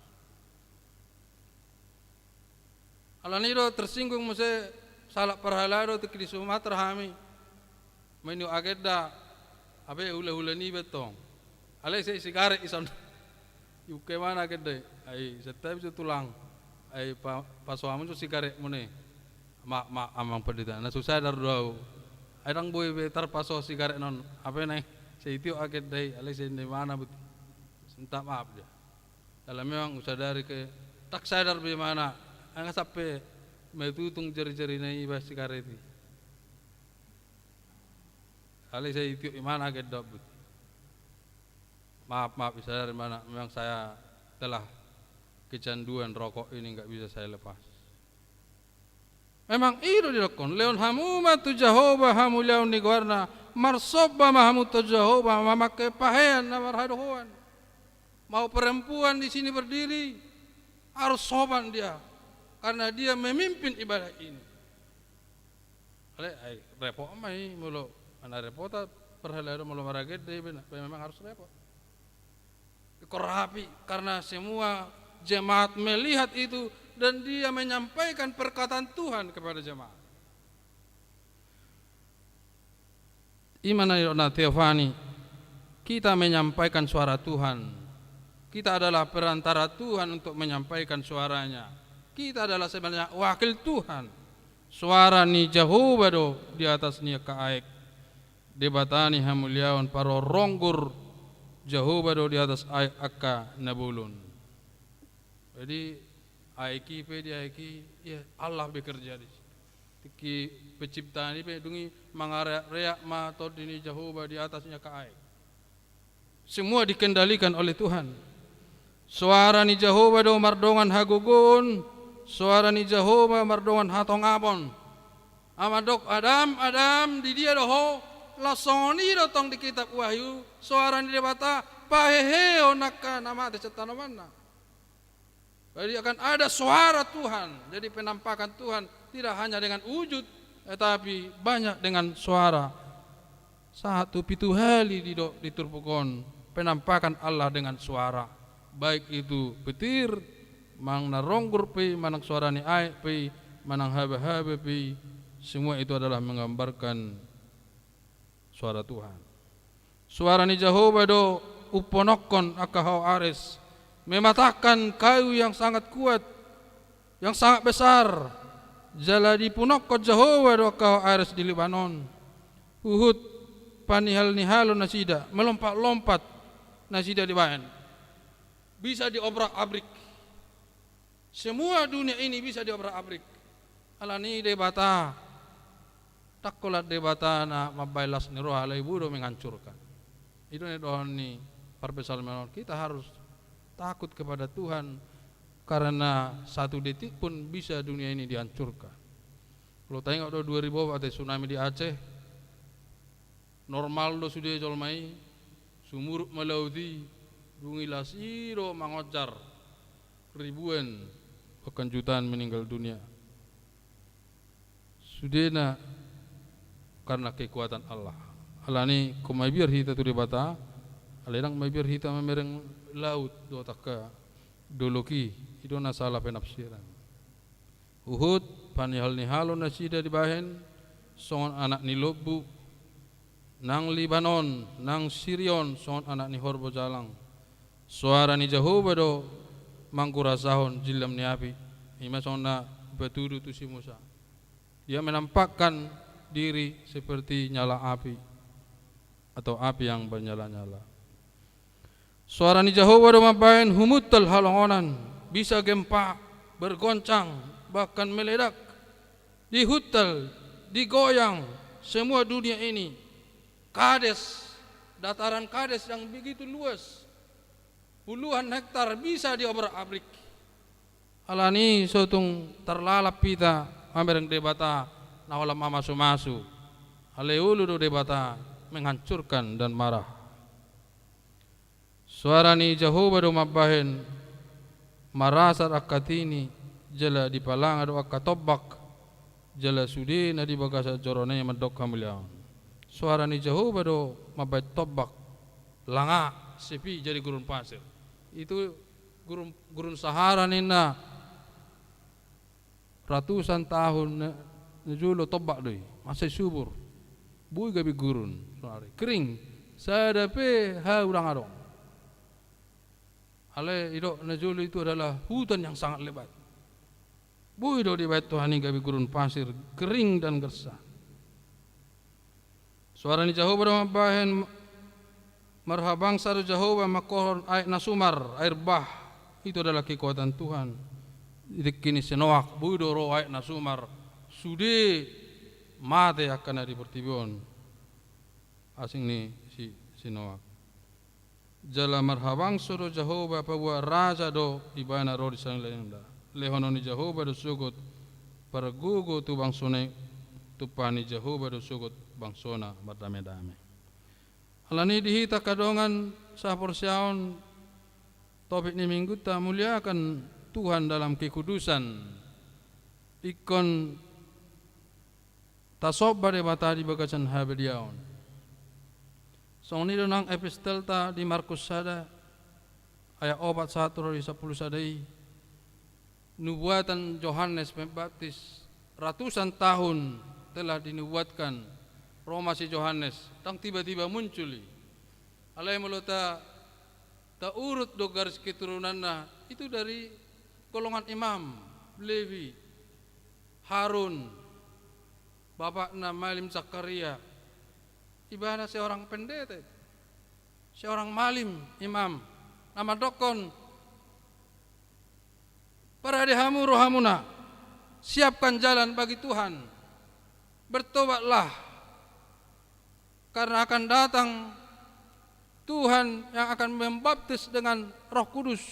Alani do tersinggung muse sahalak parhalado tingki di Sumatera hami. Main agenda, abe hulahula niba tong. Alai sai sigaret ison. Iuke mana agenda i? Ai santabi jo tulang. Ai pa-, pasohamu jo sigaret mune. Ma, ma, amang pendeta. Na so sadar do au. Ai ndang boi be tarpasohon sigaret non. Abe nai? Sai tiop agenda i. Alai sai di mana but. Minta maaf dia. Dalam memang husadari ke, ndang sadar be imana, nga sampe matutung jari-jarina iba sigaret i. Alai sai tiop imana agenda but. Maaf, maaf, husadari imana, memang saya telah kecanduan rokok ini, nggak bisa saya lepas. Memang i do didokkon, lehon hamu ma tu Jahowa hamuliaon ni goarna, marsomba ma hamu tu Jahowa mamake pahean na marhadohoan. Mau perempuan di sini berdiri, harus sopan dia, karena dia memimpin ibadah ini. Ale, ai, repot ma i, molo, mana repot, parhalado molo maragenda i, memang harus repot. Korapi, karena semua jemaat melihat itu dan dia menyampaikan perkataan Tuhan kepada jemaat. Ima na nidokna Teofani, kita menyampaikan suara Tuhan. Kita adalah perantara Tuhan untuk menyampaikan suaranya. Kita adalah sebenarnya wakil Tuhan. Suara ni Jahowa do di atas ni angka aek. Debata ni hamuliaon, paroronggur Jahowa do di atas aek angka na bolon. Jadi, aek i pe di aek i, ya, Allah bekerja di situ. Tingki penciptaan i pe, dung i mangareak-reak ma tondi ni Jahowa di atas ni angka aek. Semua dikendalikan oleh Tuhan. Suara ni Jahowa do mardongan hagogoon, suara ni Jahowa mardongan hatongapon. Amandok, Adam, Adam, di dia do ho? Laos songon i do tong di kitab Wahyu, suara ni Debata paheheon angka na mate sian tanomanna. Jadi akan ada suara Tuhan. Jadi penampakan Tuhan tidak hanya dengan wujud, tetapi banyak dengan suara. Sahat tu pitu hali didok di turpuk on, penampakan Allah dengan suara. Baik itu petir, manang na ronggur pe, manang suara ni aek pe, manang haba-haba pe, semua itu adalah menggambarkan suara Tuhan. Suara ni Jahowa do umponokkon angka hau ares, mematahkan kayu yang sangat kuat, yang sangat besar. Jala dipunokkon Jahowa do angka hau ares di Libanon. Huhut Panihalnihalon nasida, melompat-lompat nasida dibahen. Bisa diobrak-abrik. Semua dunia ini bisa diobrak-abrik. Alani Debata, ndang holan Debata na mambahen las ni roha, alai boi do menghancurkan. I do na nidokhon ni parpsalmen on, kita harus takut kepada Tuhan, karena satu detik pun bisa dunia ini dihancurkan. Kalau taingot do dua ribu opat, ate, tsunami di Aceh, normal do sude jolma i, sumurut ma laut i, dung i las i do mangonjar, ribuan bahkan jutaan meninggal dunia. Sudena karena kekuatan Allah. Alani, ingkon mabiar hita tu Debata, alai ndang mabiar hita mamereng laut dohot angka dolok i, i do na salah penafsiran. Huhut panihalnihalon nasida dibahen songon anak ni lombu, nang Libanon, nang Sirion songon anak ni horbo jalang. Soara ni Jahowa do manggurasahon jillam ni api, i ma songon na dipatudu tu si Musa. Dia menampakkan diri seperti nyala api, atau api yang bernyala-nyala. Soara ni Jahowa do mambahen humuntal halongonan, bisa gempa, bergoncang, bahkan meledak. Dihuntal, digoyang semua dunia ini. Kades, dataran Kades yang begitu luas, puluhan hektar bisa diobrak-abrik. Alani so tung tarlalap hita mamereng Debata na holan mamasu-masu. Alai olo do Debata menghancurkan dan marah. Soara ni Jahowa do mambahen marasat angka tini, jala dipalanga do angka tombak, jala sude na di bagasan joro na i mandok hamuliaon. Soara ni Jahowa do mambahen tombak langa, sepi, jadi gurun pasir. Itu gurun, gurun Sahara ninna, ratusan tahun na, na jolo tombak do i, mansai subur. Boi gabe gurun, sonari kering, sada pe hau ndang adong. Alai didok na jolo itu adalah hutan yang sangat lebat. Boi do dibahen Tuhan i gabe gurun pasir, kering dan gersang. Soara ni Jahowa do mambahen, marhabangsa do Jahowa mangkorhon aek na sumar, air bah. Itu adalah kekuatan Tuhan. Di tingki ni si Noak, boi do ro aek na sumar, sude mate angka na di portibi on. Asing ni si, si Noak. Jala marhabangsa do Jahowa, paboa raja do ibana ro di salelenglelengna. Lehonon ni Jahowa do sogot pargogo tu bangsona i, tumpahon ni Jahowa do sogot bangsona mardamedame. Alani di hita angka dongan sahaporseaon, topik ni minggunta, muliakan Tuhan dalam kekudusan. Ingkon tasomba Debata di bagasan habadiaon. Songon i do nang epistelta di Markus sada, ayat opat sahat tu ro di sampulu sada i. Nubuatan Johannes Pembaptis, ratusan tahun telah dinubuatkan. Ro ma si Johannes, ndang tiba-tiba muncul i. Alai molo ta, taurut do garis keturunanna, itu dari golongan imam, Lewi, Harun, bapakna Malim Zakaria. Ibana seorang pendeta, seorang malim, imam. Na mandokkon, parade hamu rohamuna, siapkan jalan bagi Tuhan, bertobatlah, karena akan datang Tuhan yang akan membaptis dengan Roh Kudus.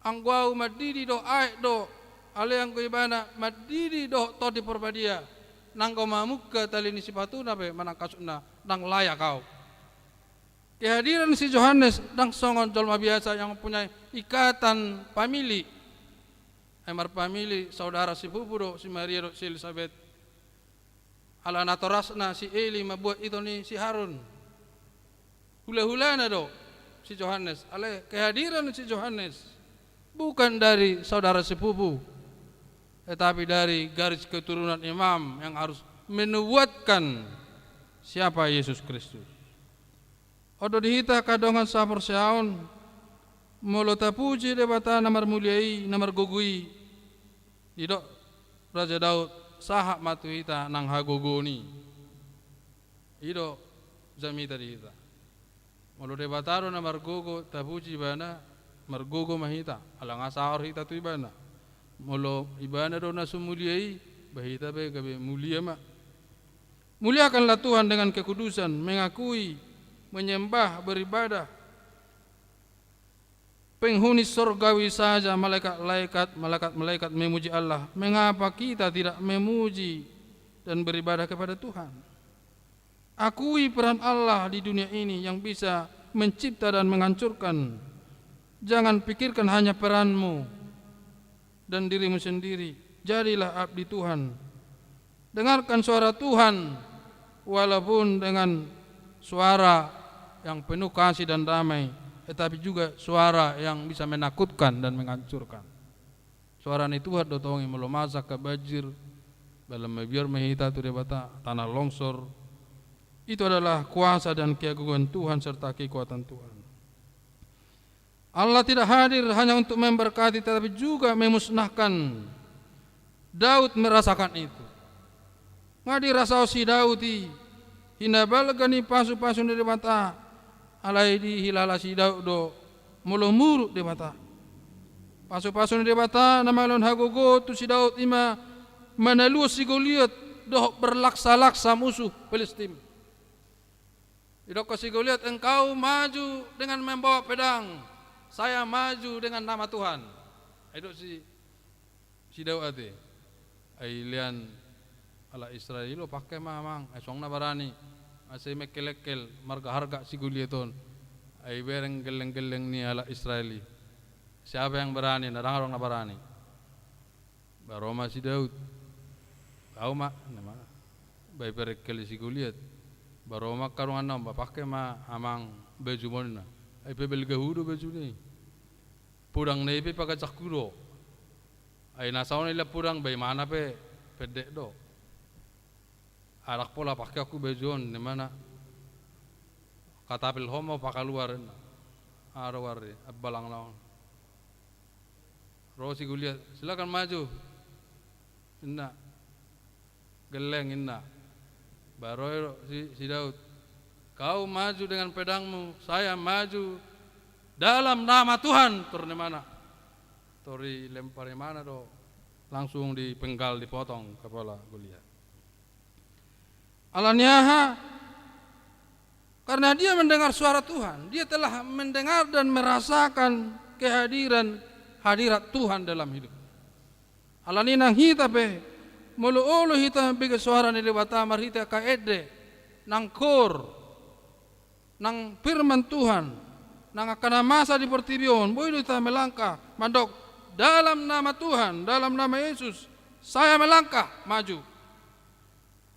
Anggo ahu mandidi dohot aek do, alai anggo ibana mandidi dohot Tondi Porbadia. Nanggo mamungka tali ni sipatuna pe manang kasutna, ndang layak ahu. Kehadiran si Johannes ndang songon jolma biasa yang mempunyai ikatan famili. Ai marfamili, saudara sepupu do si Maria dohot si Elisabet. Ala natorasna si Eli mambuat ito ni si Harun. Hulahulana do si Johannes. Alai kehadiran si Johannes bukan dari saudara sepupu, tetapi dari garis keturunan imam yang harus menubuatkan siapa Yesus Kristus. On do di hita angka dongan sahaporseaon, molo tapuji Debata na marmulia i, na margogo i, didok Raja Daud, sahat ma tu hita nang hagogoon i. I do jamita di hita. Molo Debata do na margogo, tapuji Ibana, margogo ma hita, ala nga saor hita tu Ibana. Molo Ibana do na so mulia i, ba hita pe gabe mulia ma. Muliakanlah Tuhan dengan kekudusan, mengakui, menyembah, beribadah. Penghuni sorgawi saja malaikat-malaikat, malaikat-malaikat memuji Allah. Mengapa kita tidak memuji dan beribadah kepada Tuhan? Akui peran Allah di dunia ini yang bisa mencipta dan menghancurkan. Jangan pikirkan hanya peranmu dan dirimu sendiri. Jadilah abdi Tuhan. Dengarkan suara Tuhan, walaupun dengan suara yang penuh kasih dan damai, tetapi juga suara yang bisa menakutkan dan menghancurkan. Suara ni Tuhan do tong i, molo masa angka banjir, ba lam mabiar ma hita tu Debata, tanah longsor. Itu adalah kuasa dan keagungan Tuhan serta kekuatan Tuhan. Allah tidak hadir hanya untuk memberkati, tetapi juga memusnahkan. Daud merasakan itu. Nga dirasahon si Daud i hinabalga ni pasupasu ni Debata, alai dihilala si Daud do molo muruk Debata. Pasupasu ni Debata na mangalehon hagogoon tu si Daud i ma manaluhon si Goliat dohot berlaksa-laksa musuh Filistin. Didok si Goliat, "Engkau maju dengan membawa pedang, saya maju dengan nama Tuhan." Ai didok si, si Daud ate, "Ai lean halak Israel i do, pangke ma amang, ai songon na barani." Asa i mengkelengkel marga harga si Goliat on. Ai bereng gelleng-gelleng ni halak Israel i. Siapa yang berani? Na ndang adong na barani. Ba ro ma si Daud. "Au ma," ninna ma. Ba iperengkel i si Goliat. Ba ro ma angka donganna on, ba pangke ma amang bajum on, ninna. Ai pe balga hu do bajuna i. Podang na i pe paganjangku do. Ai na saon i lean podang, ba imana pe pendek do. Ndang pola pangkeonku baju on, ninna imana. Katapel ho ma hupakaluar, ninna. Aha do warri, ambalang na on. Ro si Goliat, "Silakan maju," ninna. "Gelleng," ninna. Ba ro i do si, si Daud. "Kau maju dengan pedangmu, saya maju dalam nama Tuhan," tor ninna imana. Tor dilempar imana do, langsung dipenggal, dipotong kepala Goliat. Ala ni aha? Karena dia mendengar suara Tuhan, dia telah mendengar dan merasakan kehadiran, hadirat Tuhan dalam hidup. Ala ni i nang hita pe, molo olo hita mambege suara ni Debata marhite angka ende, nang koor, nang firman Tuhan, nang angka na masa di portibi on, boi do hita melangkah, mandok, "Dalam nama Tuhan, dalam nama Yesus, saya melangkah maju."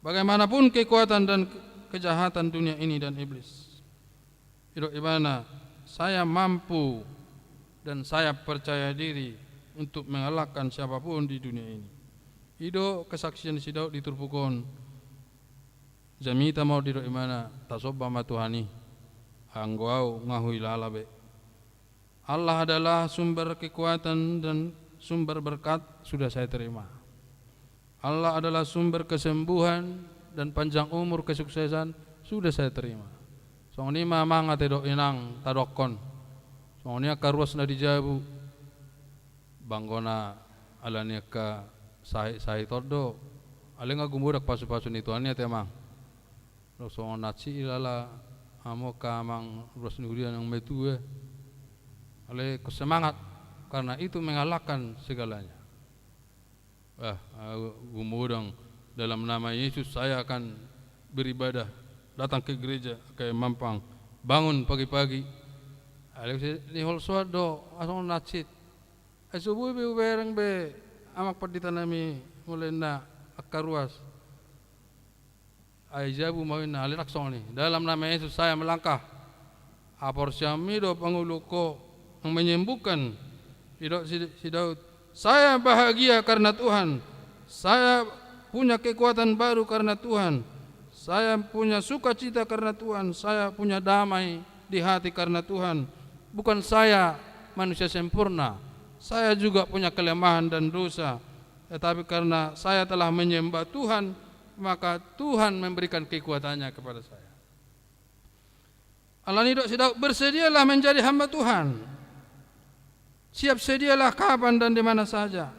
Bagaimanapun kekuatan dan ke-, kejahatan dunia ini dan iblis. Didok ibana, "Saya mampu dan saya percaya diri untuk mengalahkan siapapun di dunia ini." I do kesaksian si Daud di turpuk on. Jamita ma on, didok ibana, "Tasomba ma Tuhan i, anggo au nga huilala be." Allah adalah sumber kekuatan dan sumber berkat, sudah saya terima. Allah adalah sumber kesembuhan dan panjang umur, kesuksesan, sudah saya terima. Songon i ma amang ate dohot inang tadokkon. Songon i angka ruas na di jabu. Ba anggo na ala ni angka sahit-sahit on do, alai nga gumodang pasupasu ni Tuhan i ate amang. Ro songon na hansit ilala hamu angka amang ruas ni huria naung matua. Alai ingkon semangat, karena itu mengalahkan segalanya. Ah, au gumodang, "Dalam nama Yesus saya akan beribadah, datang ke gereja, ke Mampang, bangun pagi-pagi." Alai sai ni holsoan do, asa songon na hansit. Ai so boi be hubereng be amang pandita nami molo ninna angka ruas. Ai jabu ma ninna, alai ndang songon i. "Dalam nama Yesus saya melangkah." Haporseaonmi do pangoluhon ho naung menyembuhkan. Didok si, si Daud, "Saya bahagia karena Tuhan. Saya punya kekuatan baru karena Tuhan. Saya punya sukacita karena Tuhan. Saya punya damai di hati karena Tuhan. Bukan saya manusia sempurna. Saya juga punya kelemahan dan dosa. Tetapi karena saya telah menyembah Tuhan, maka Tuhan memberikan kekuatannya kepada saya." Alani didok si Daud, bersedialah menjadi hamba Tuhan. Siap sedialah kapan dan di mana saja.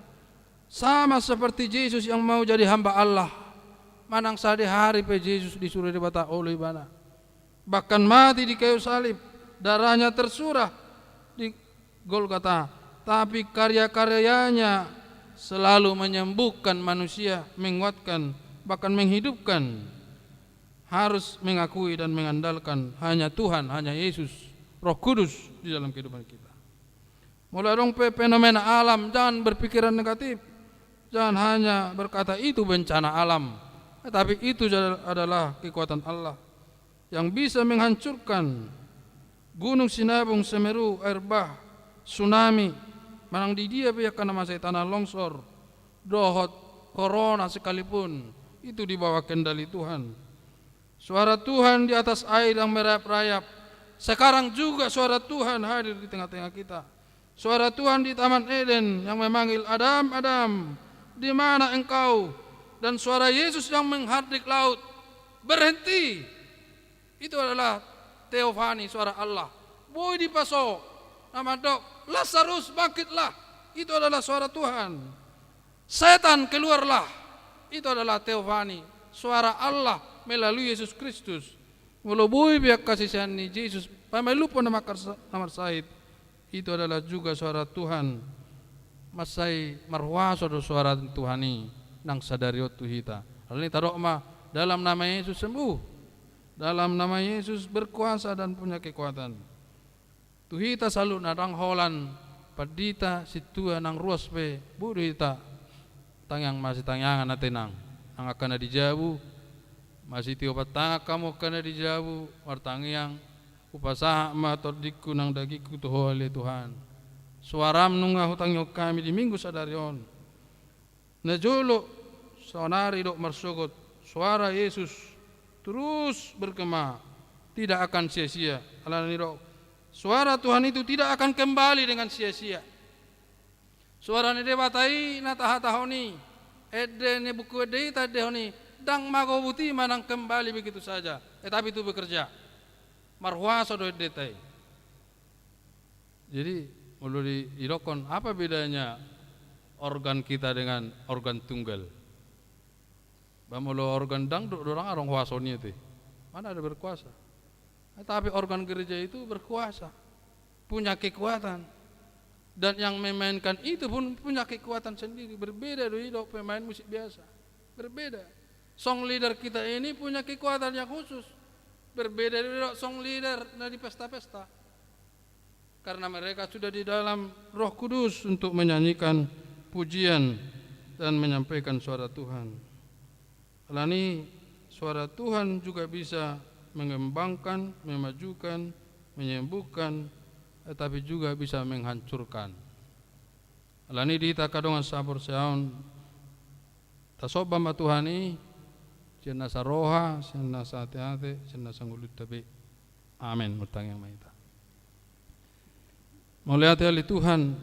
Sama seperti Jesus yang mau jadi hamba Allah. Manang sadihari pe Jesus disuru Debata olo ibana. Bahkan mati di kayu salib, darahnya tercurah di Golgota. Tapi karya-karyanya selalu menyembuhkan manusia, menguatkan, bahkan menghidupkan. Harus mengakui dan mengandalkan hanya Tuhan, hanya Yesus, Roh Kudus di dalam kehidupan kita. Molo adong pe fenomena alam, jangan berpikiran negatif. Jangan hanya berkata itu bencana alam. Tetapi itu adalah kekuatan Allah yang bisa menghancurkan Gunung Sinabung, Semeru, air bah, tsunami, manang di dia pe angka na mansai tanah longsor, dohot corona sekalipun, itu di bawah kendali Tuhan. Suara Tuhan di atas air yang merayap-rayap. Sekarang juga suara Tuhan hadir di tengah-tengah kita. Suara Tuhan di Taman Eden yang memanggil, "Adam, Adam, di mana engkau?" Dan suara Yesus yang menghardik laut, "Berhenti!" Itu adalah teofani, suara Allah. Boi dipaso, na mandok, "Lazarus, bangkitlah!" Itu adalah suara Tuhan. "Setan, keluarlah!" Itu adalah teofani, suara Allah melalui Yesus Kristus. Molo boi pe angka sisean ni Jesus pamalumhon na marsa-, na marsahit, itu adalah juga suara Tuhan. Mansai marhuaso do suara Tuhan i nang sadari on tu hita. Alani i tadok ma, "Dalam nama Yesus sembuh. Dalam nama Yesus berkuasa dan punya kekuatan." Tu hita saluhutna, ndang holan pandita, sintua, nang ruas pe, boi do hita tangiang masitangiangan ate nang. Nang angka na di jabu, masitiopan tangan hamu angka na di jabu, martangiang, "Hupasahat ma tondingku nang dagingku tu Ho ale Tuhan. Suaram nunga hutangihon hami di Minggu sadari on." Najolo, saonari dohot marsogot, suara Yesus terus bergema, tidak akan sia-sia. Alani didok, suara Tuhan itu tidak akan kembali dengan sia-sia. Suara ni Debata i na tahatahon i, ende ni buku ende i taendehon i, ndang mago buti manang kembali begitu saja. Tetapi itu bekerja. Marhuaso do endenta i. Jadi, molo di-, didokkon, apa bedanya organ kita dengan organ tunggal? Ba molo organ dangdut do, ndang adong huaso ni ate. Mana ada berkuasa. Tapi organ gereja itu berkuasa. Punya kekuatan. Dan yang memainkan itu pun punya kekuatan sendiri. Berbeda do i dohot pemain musik biasa. Berbeda. Song leader kita ini punya kekuatan yang khusus. Berbeda do i dohot song leader na di pesta-pesta. Karena mereka sudah di dalam Roh Kudus untuk menyanyikan pujian dan menyampaikan suara Tuhan. Alani, suara Tuhan juga bisa mengembangkan, memajukan, menyembuhkan, tetapi juga bisa menghancurkan. Alani, di hita angka dongan sahaporseaon, tasomba ma Tuhan i, sian nasa roha, sian nasa ateate, sian nasa ngolunta be. Amen. Martangiang ma hita. Mauliate ale Tuhan,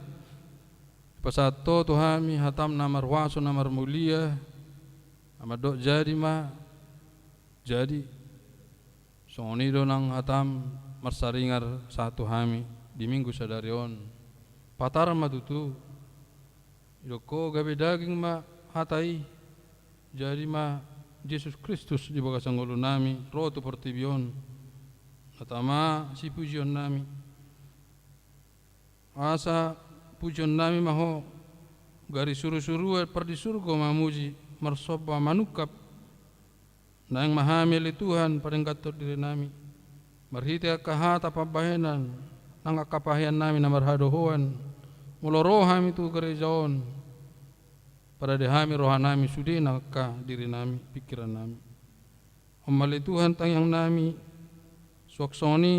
pasahat Ho tu hami hatam na marhuaso, na marmulia, na mandok jadi ma, jadi. Songon i do nang hatam marsaringar sahat tu hami di Minggu sadari on. Patar ma tutu. Didok Ho gabe daging ma hata i, jadi ma Jesus Kristus di bagasan ngolunami, ro tu portibi on. Na tama sipujionnami. Asa pujionnami ma Ho, gari surusuruan pardisurgo mamuji, marsomba manungkap. Naeng ma hami ale Tuhan padengganhon dirinami, marhite angka hata pambahenan, nang angka paheannami na marhadohoan, molo ro hami tu gareja on, parade hami rohanami sude nang angka dirinami, pingkirannami. On ma ale Tuhan tangiangnami, suang songon i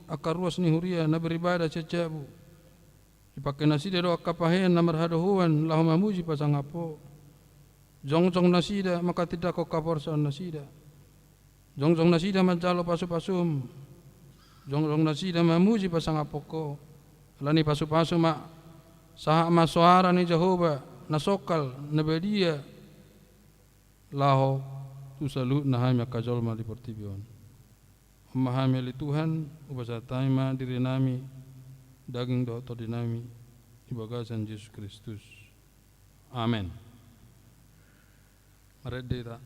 angka ruas ni huria na beribadah sian jabu. Dipangke nasida do angka pahean na marhadohoan laho mamuji pasangap Ho. Jongjong nasida manghatindanghon haporseaonnasida. Jongjong nasida manjalo pasupasum. Jongjong nasida mamuji pasangaphon Ho. Alani pasupasu ma, sahat ma soara ni Jahowa, na songkal, na badia, laho tu saluhutna hami angka jolma di portibi on. Ma hami ale Tuhan, hupasahat hami ma dirinami, daging dohot tondinami, di bagasan Jesus Kristus. Amen. Marende hita.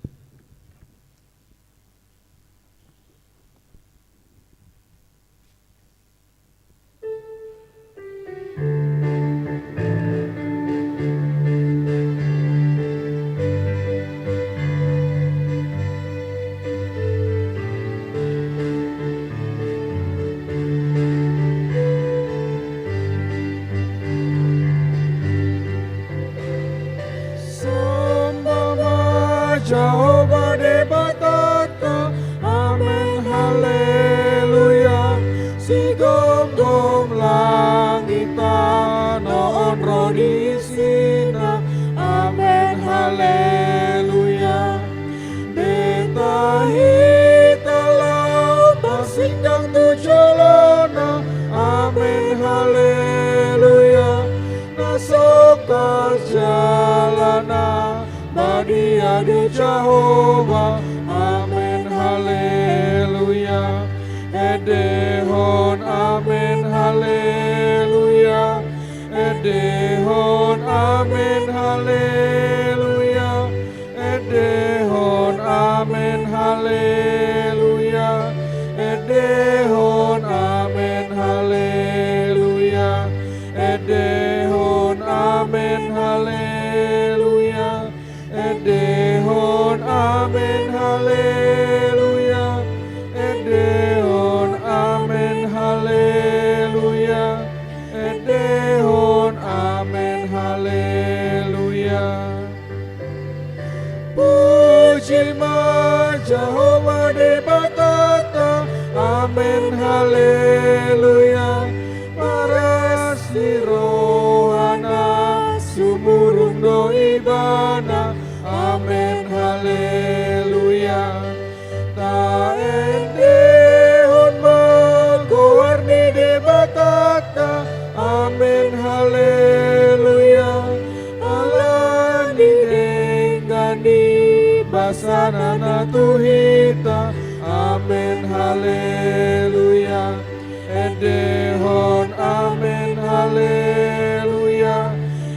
Samba ma Jahowa Debatanta. Amen, haleluya. Sigomgom langit tano on ro di isina. Amen, haleluya. Beta hita laho parsinggang tu jolona. Amen, haleluya. Na songkap jalana badia do Jahowa. Amen, haleluya. Endehon amen, haleluya. Endehon amen, haleluya. Endehon amen, haleluya. Endehon amen, haleluya. Endehon amen, haleluya. Endehon amen, haleluya. Endehon amen, haleluya. Endehon amen, haleluya. Puji ma Jahowa Debatanta. Amen, haleluya. Paras ni rohana sumurung do Ibana. Amen, haleluya. Taendehon ma goar ni Debatanta. Amen, haleluya. Ala ni denggan ni basana na tu hita. Amen, haleluya. Endehon amen, haleluya.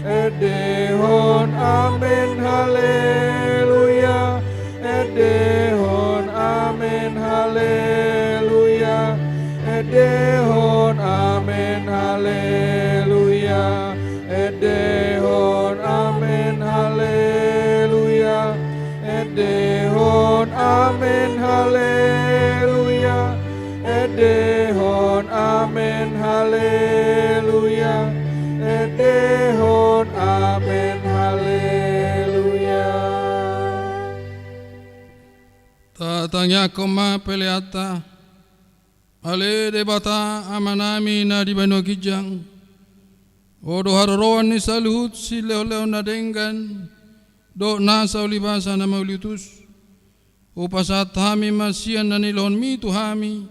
Endehon amen, haleluya. Endehon amen, haleluya. Endehon amen, haleluya. Endehon amen, haleluya. Endehon amen, haleluya. Endehon amen, haleluya. Endehon amen, haleluya. Tatangiangkon ma peleanta. Ale Debata Amanami na di banua ginjang, Ho do haroroan ni saluhut silehonlehon na denggan dohot nasa ulibasa na mauliutus. Hupasahat hami ma sian na nilehonMi tu hami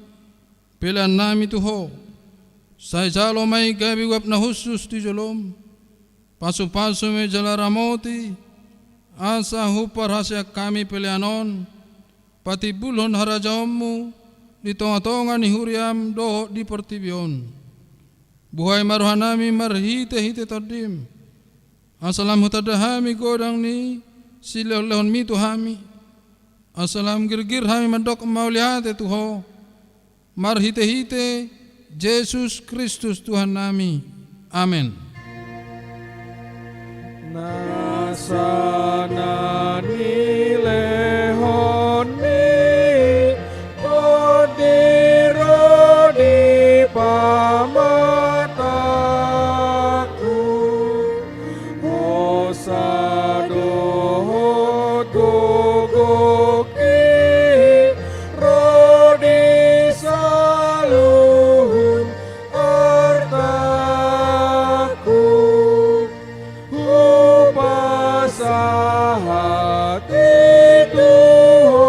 peleannami tu Ho. Sai jalo ma i gabe uap na hushus di joloM. Pasupasu ma i jala ramoti, asa huparhaseang hami pelean on patimbulhon harajaonMu di tongatonga ni huriaM dohot di portibi on. Buhai ma rohanami marhitehite TondiM, asa lam hutanda hami godang ni silehonlehonMi tu hami, asa lam girgir hami mandok mauliate tu Ho, marhitehite Jesus Kristus Tuhannami. Amen. Nasa na nilehonMi Tondi ro di pamatangku, hosa dohot gogongki ro di saluhut artangku. Hupasahat i tu Ho,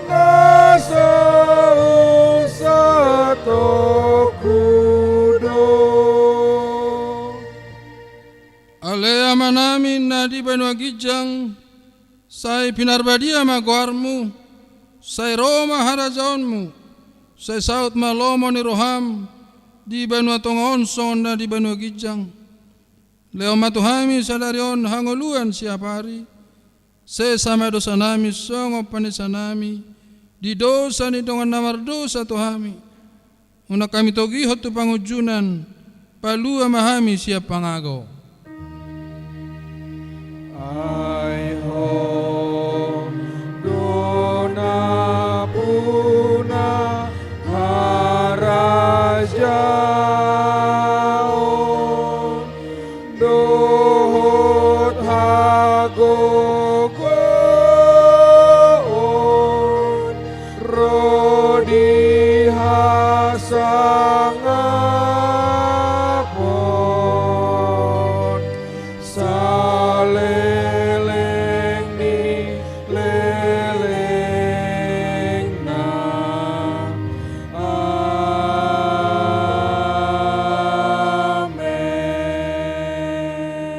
na so husatonku do. Ale Amanami na di banua ginjang, sai pinarbadia ma goarMu, Sai ro ma harajaonmu, sai saut ma lomo ni roham di banua tonga on songon na di banua ginjang. Lehon ma tu hami sadari on hangoluan siapari. Sesa ma dosanami songon panesanami di dosa ni dongan na mardosa tu hami. Unang hami togihon tu pangunjunan, palua ma hami sian pangago. Ai Ho do nampuna harajaon dohot hagogoon ro di hasangapon saleleng ni lelengna.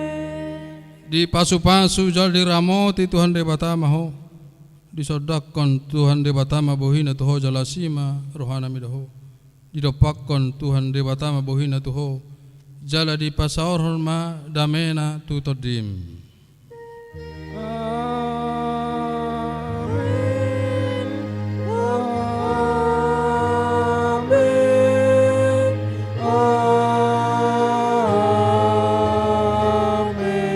Amen. Dipasupasu jala diramoti Tuhan Debata ma ho. Disondangkon Tuhan Debata ma bohina tu ho jala asi ma rohana mida ho. Didompakkon Tuhan Debata ma bohina tu ho jala dipasaorhon ma damena tu tondim. Amen. Amen. Amen.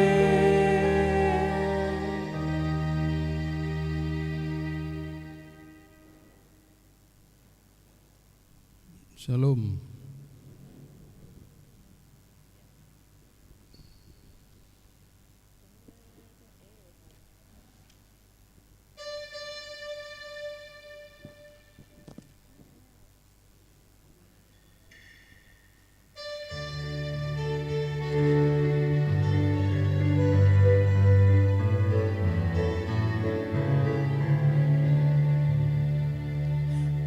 Shalom.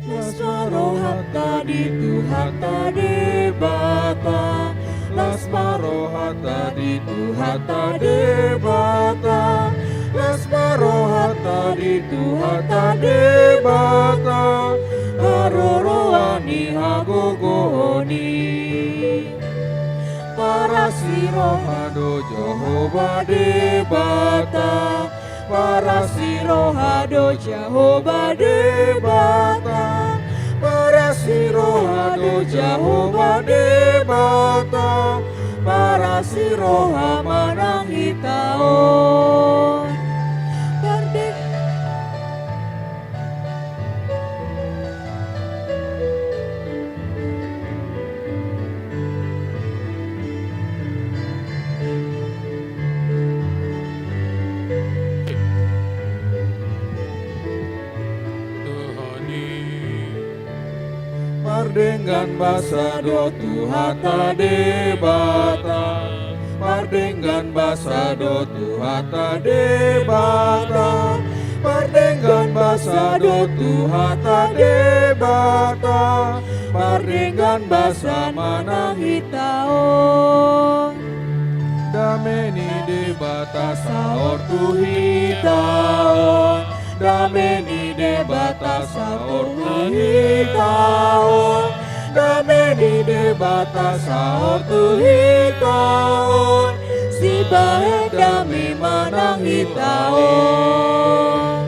Las ma rohanta di Tuhanta Debata. Las ma rohanta di Tuhanta Debata. Las ma rohanta di Tuhanta Debata. Haroroan ni hagogoon i. Parasi roha do Jahowa Debata. Parasi roha do Jahowa Debata. Parasi roha do Jahowa Debata. Parasi roha manang hita on. Pande- Tuhan i. Pardenggan basa do Tuhanta Debata. Pardenggan basa do Tuhanta Debata. Pardenggan basa do Tuhanta Debata. Pardenggan basa manang hita on. Dame ni Debata saor tu hita on. Dame ni Debata saor tu hita on. Dame ni Debata saor tu hita on. Sibahen dame manang hita on.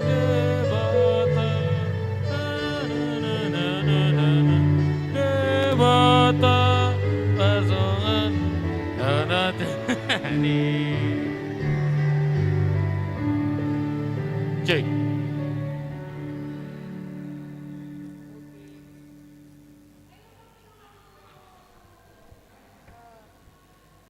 Debata, Debata, pasangan, anak ni. Cek.